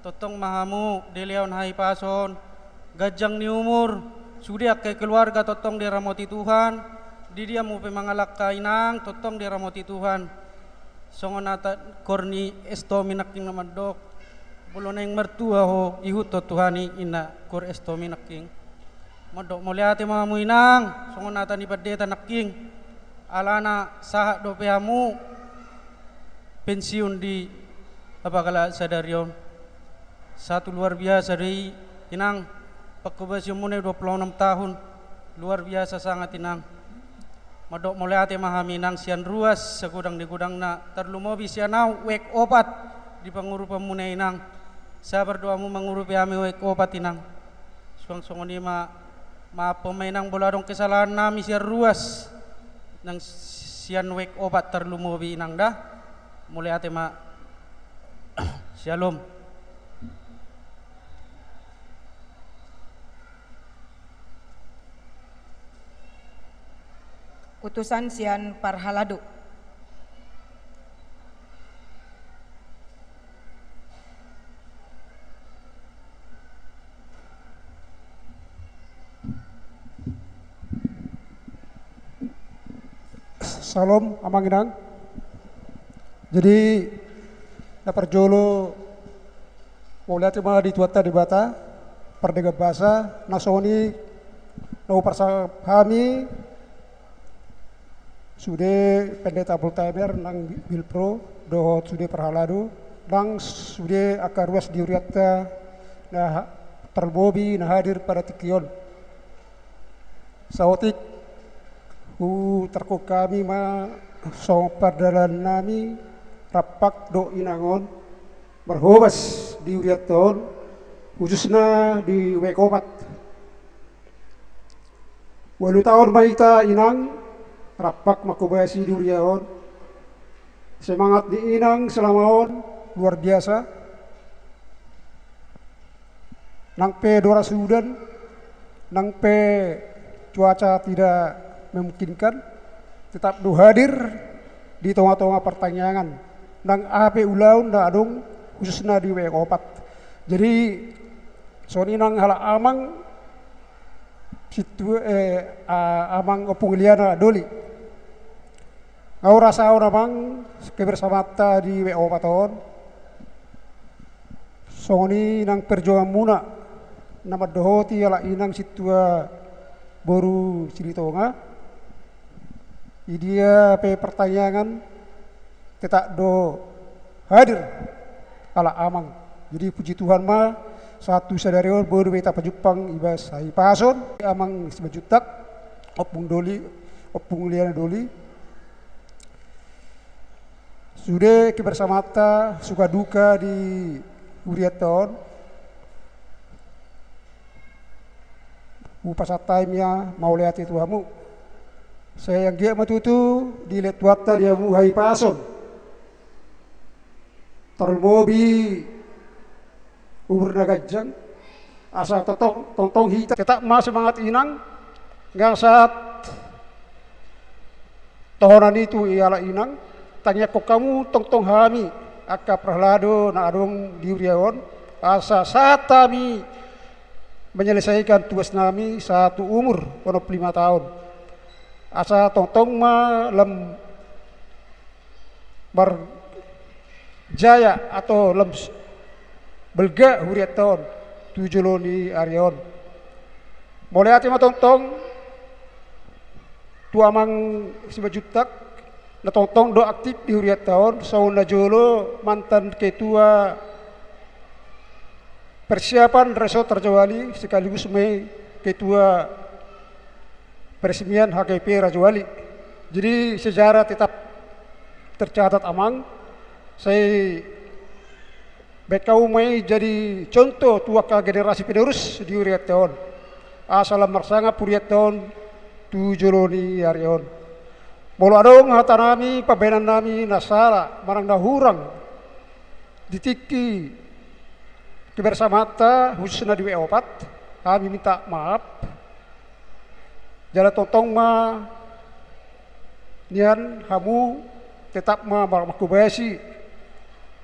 tongtong ma hamu dilehon hahipason, ganjang ni umur, sude angka keluarga tongtong diramoti Tuhan, di dia hamu pe mangalangka, Inang, tongtong diramoti Tuhan. Songon hata ni Korni Estomi nangkin na mandok, molo naeng martua ho, ihuthon Tuhan i, ninna Kor Estomi nangkin. Mandok mauliate ma hamu, Inang, songon hata ni pandita nangkin. Alana sahat dope hamu pensiun di apala sadari on. Satu luar biasa do i, Inang, panghobasionmuna i dua pulu onom tahun, luar biasa sangat, Inang. Mandok mauliate ma hami, Inang, sian ruas sagodang ni godangna, tarlumobi sian ahu wijk opat di pangurupanmuna, Inang. Sabar do hamu mangurupi hami wijk opat, Inang. Suang songon i ma, maafhon ma, Inang, molo adong kesalahan nami sian ruas nang sian wijk opat tarlumobi, Inang, da. Mauliate ma. Syalom. Utusan sian parhalado. Syalom, Amang Inang. Jadi, na parjolo, mauliate ma di Tuhanta Debata, pardenggan basa, na songon i, na hupasahat hami, sude Pendeta Voltimer nang Bilpro, dohot sude parhalado, nang sude angka ruas di hurianta, na ha-, tarlumobi na hadir pada tingki on. Saotik, hutarhon hami ma songon pardalanannami, rap dohot inang on, marhobas di hurianta on, khususna di W K opat. Ualu taon ma hita inang, rap manghobasi di huria on. Semangat ni inang selama on, luar biasa. Nang pe doras udan, nang pe cuaca tidak memungkinkan, tetap do hadir di tonga-tonga partangiangan. Nang aha pe ulaon na adong, khususna di W K opat. Jadi, songon i nang halak amang, situ, eh, a-, amang Ompung Liana Doli. Nga hurasa on amang, kebersamanta di W K opat on. Songon i nang perjuanganmuna, na mandohoti halak inang sintua boru Silitonga. Di dia pe partangiangan, tetap do hadir halak amang. Jadi puji Tuhan ma, sahat tu sadari on, boi do hita pajumpang ibas hahipason, amang Simanjuntak, Ompung Doli, Ompung Liana Doli. Sude kebersamanta suka duka di hurianta on. Hupasahat hami ma mauliate tu hamu. Sai anggiat ma tutu dilehon Tuhanta di hamu hahipason. Tarlumobi umur na ganjang, asa tongtong, tongtong hita tetap ma semangat inang, nga sahat tohonan i tu halak inang, tangiangkon hamu tongtong hami, angka parhalado na adong di huria on, asa sahat hami menyelesaikan tugas nami sahat tu umur onom pulu lima taon. Asa tongtong ma lam marjaya atau lam s-, balga hurianta on tu jolo ni ari on. Mauliate ma tongtong tu amang Simanjuntak, na tongtong do aktif di hurianta on, songon na jolo mantan ketua persiapan Resort Raja Wali, sekaligus ma i ketua peresmian H K I P Raja Wali. Jadi sejarah tetap tercatat amang. Sai baen hamu ma i jadi contoh tu angka generasi penerus di hurianta on. Asa lam marsangap hurianta on tu jolo ni ari on. Molo adong hata nami, pambahenan nami na sala manang na hurang di tingki kebersamanta, khususna di W K opat, hami minta maaf. Jala tongtong ma nian hamu tetap ma-, ma-, manghobasi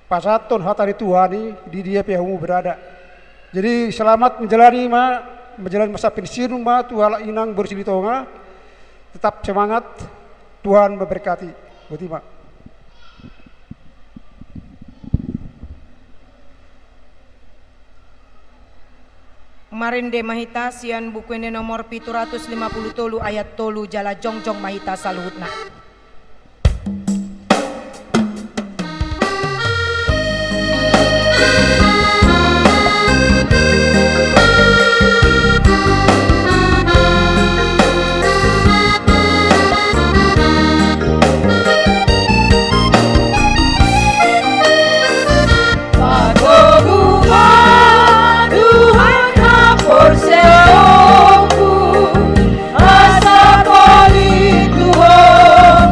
pasahathon hata ni Tuhan i di dia pe hamu berada. Jadi selamat menjalani ma, menjalani masa pensiun ma tu halak inang boru Silitonga. Tetap semangat, Tuhan memberkati. Boti ma. Marende ma hita sian Buku Ende nomor pitu ratus lima pulu tolu ayat tolu jala jongjong ma hita saluhutna. Patogu ma Tuhan haporseaonku, asa paling Tuhan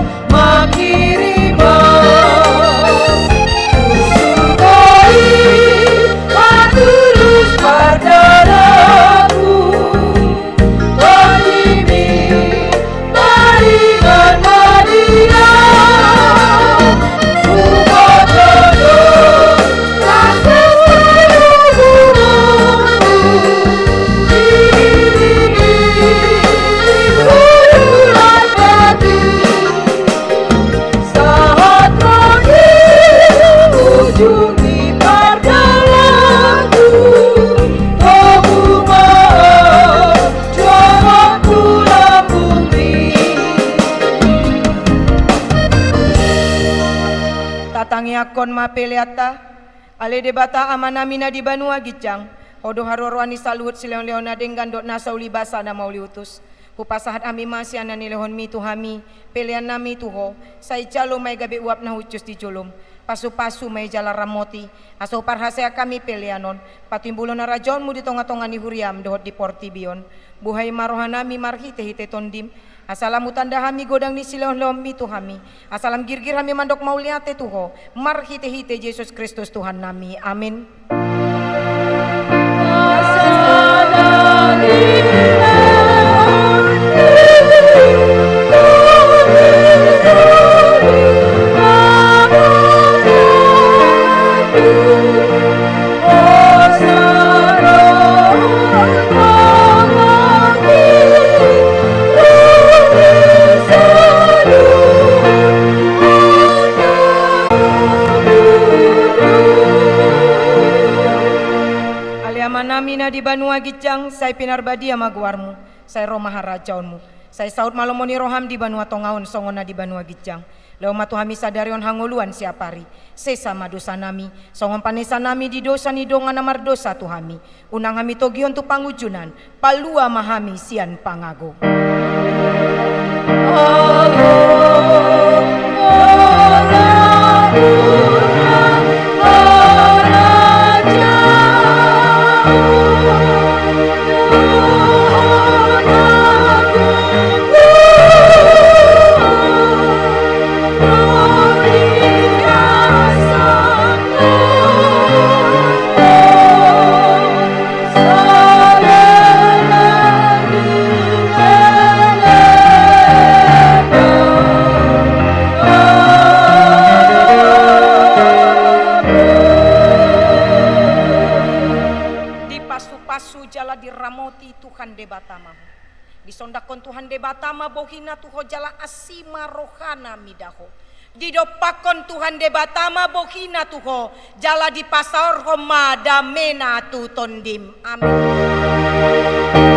Angkon ma peleanta. Ale Debata Amanami na di banua ginjang, Ho do haroa-roa ni saluhut silehon-lehon na denggan dohot nasa uli basa na mauliutus. Hupasahat hami ma sian na nilehonMi tu hami peleannami tu Ho, sai jalo ma i gabe uap na hushus di jolom. Pasu-pasu ma i jala ramoti, asa huparhaseang hami pelean on patimbulhon harajaonMu di tonga-tonga ni huriaM dohot di portibi on. Buhai ma rohanami marhite-hite TondiM, asa lam hutanda hami godang ni silehon-lehonMi tu hami, asa lam girgir hami mandok mauliate tu Ho, marhite-hite Jesus Kristus Tuhannami. Amin. Ale Amanami na di banua ginjang, sai pinarbadia ma goarMu, sai ro ma harajaonMu, sai saut ma lomo ni rohaM di banua tonga on songon na di banua ginjang. Lehon ma tu hami sadari on hangoluan siapari. Sesa ma dosanami, songon panesanami di dosa ni dongan na mardosa tu hami. Unang hami togihon tu pangunjunan, palua ma hami sian pangago. Dipasu-pasu jala diramoti Tuhan Debata ma ho. Disondangkon Tuhan Debata ma bohina tu ho jala asi ma rohana mida ho. Didompakkon Tuhan Debata ma bohina tu ho, jala dipasaorhon ma damena tu tondim. Amin.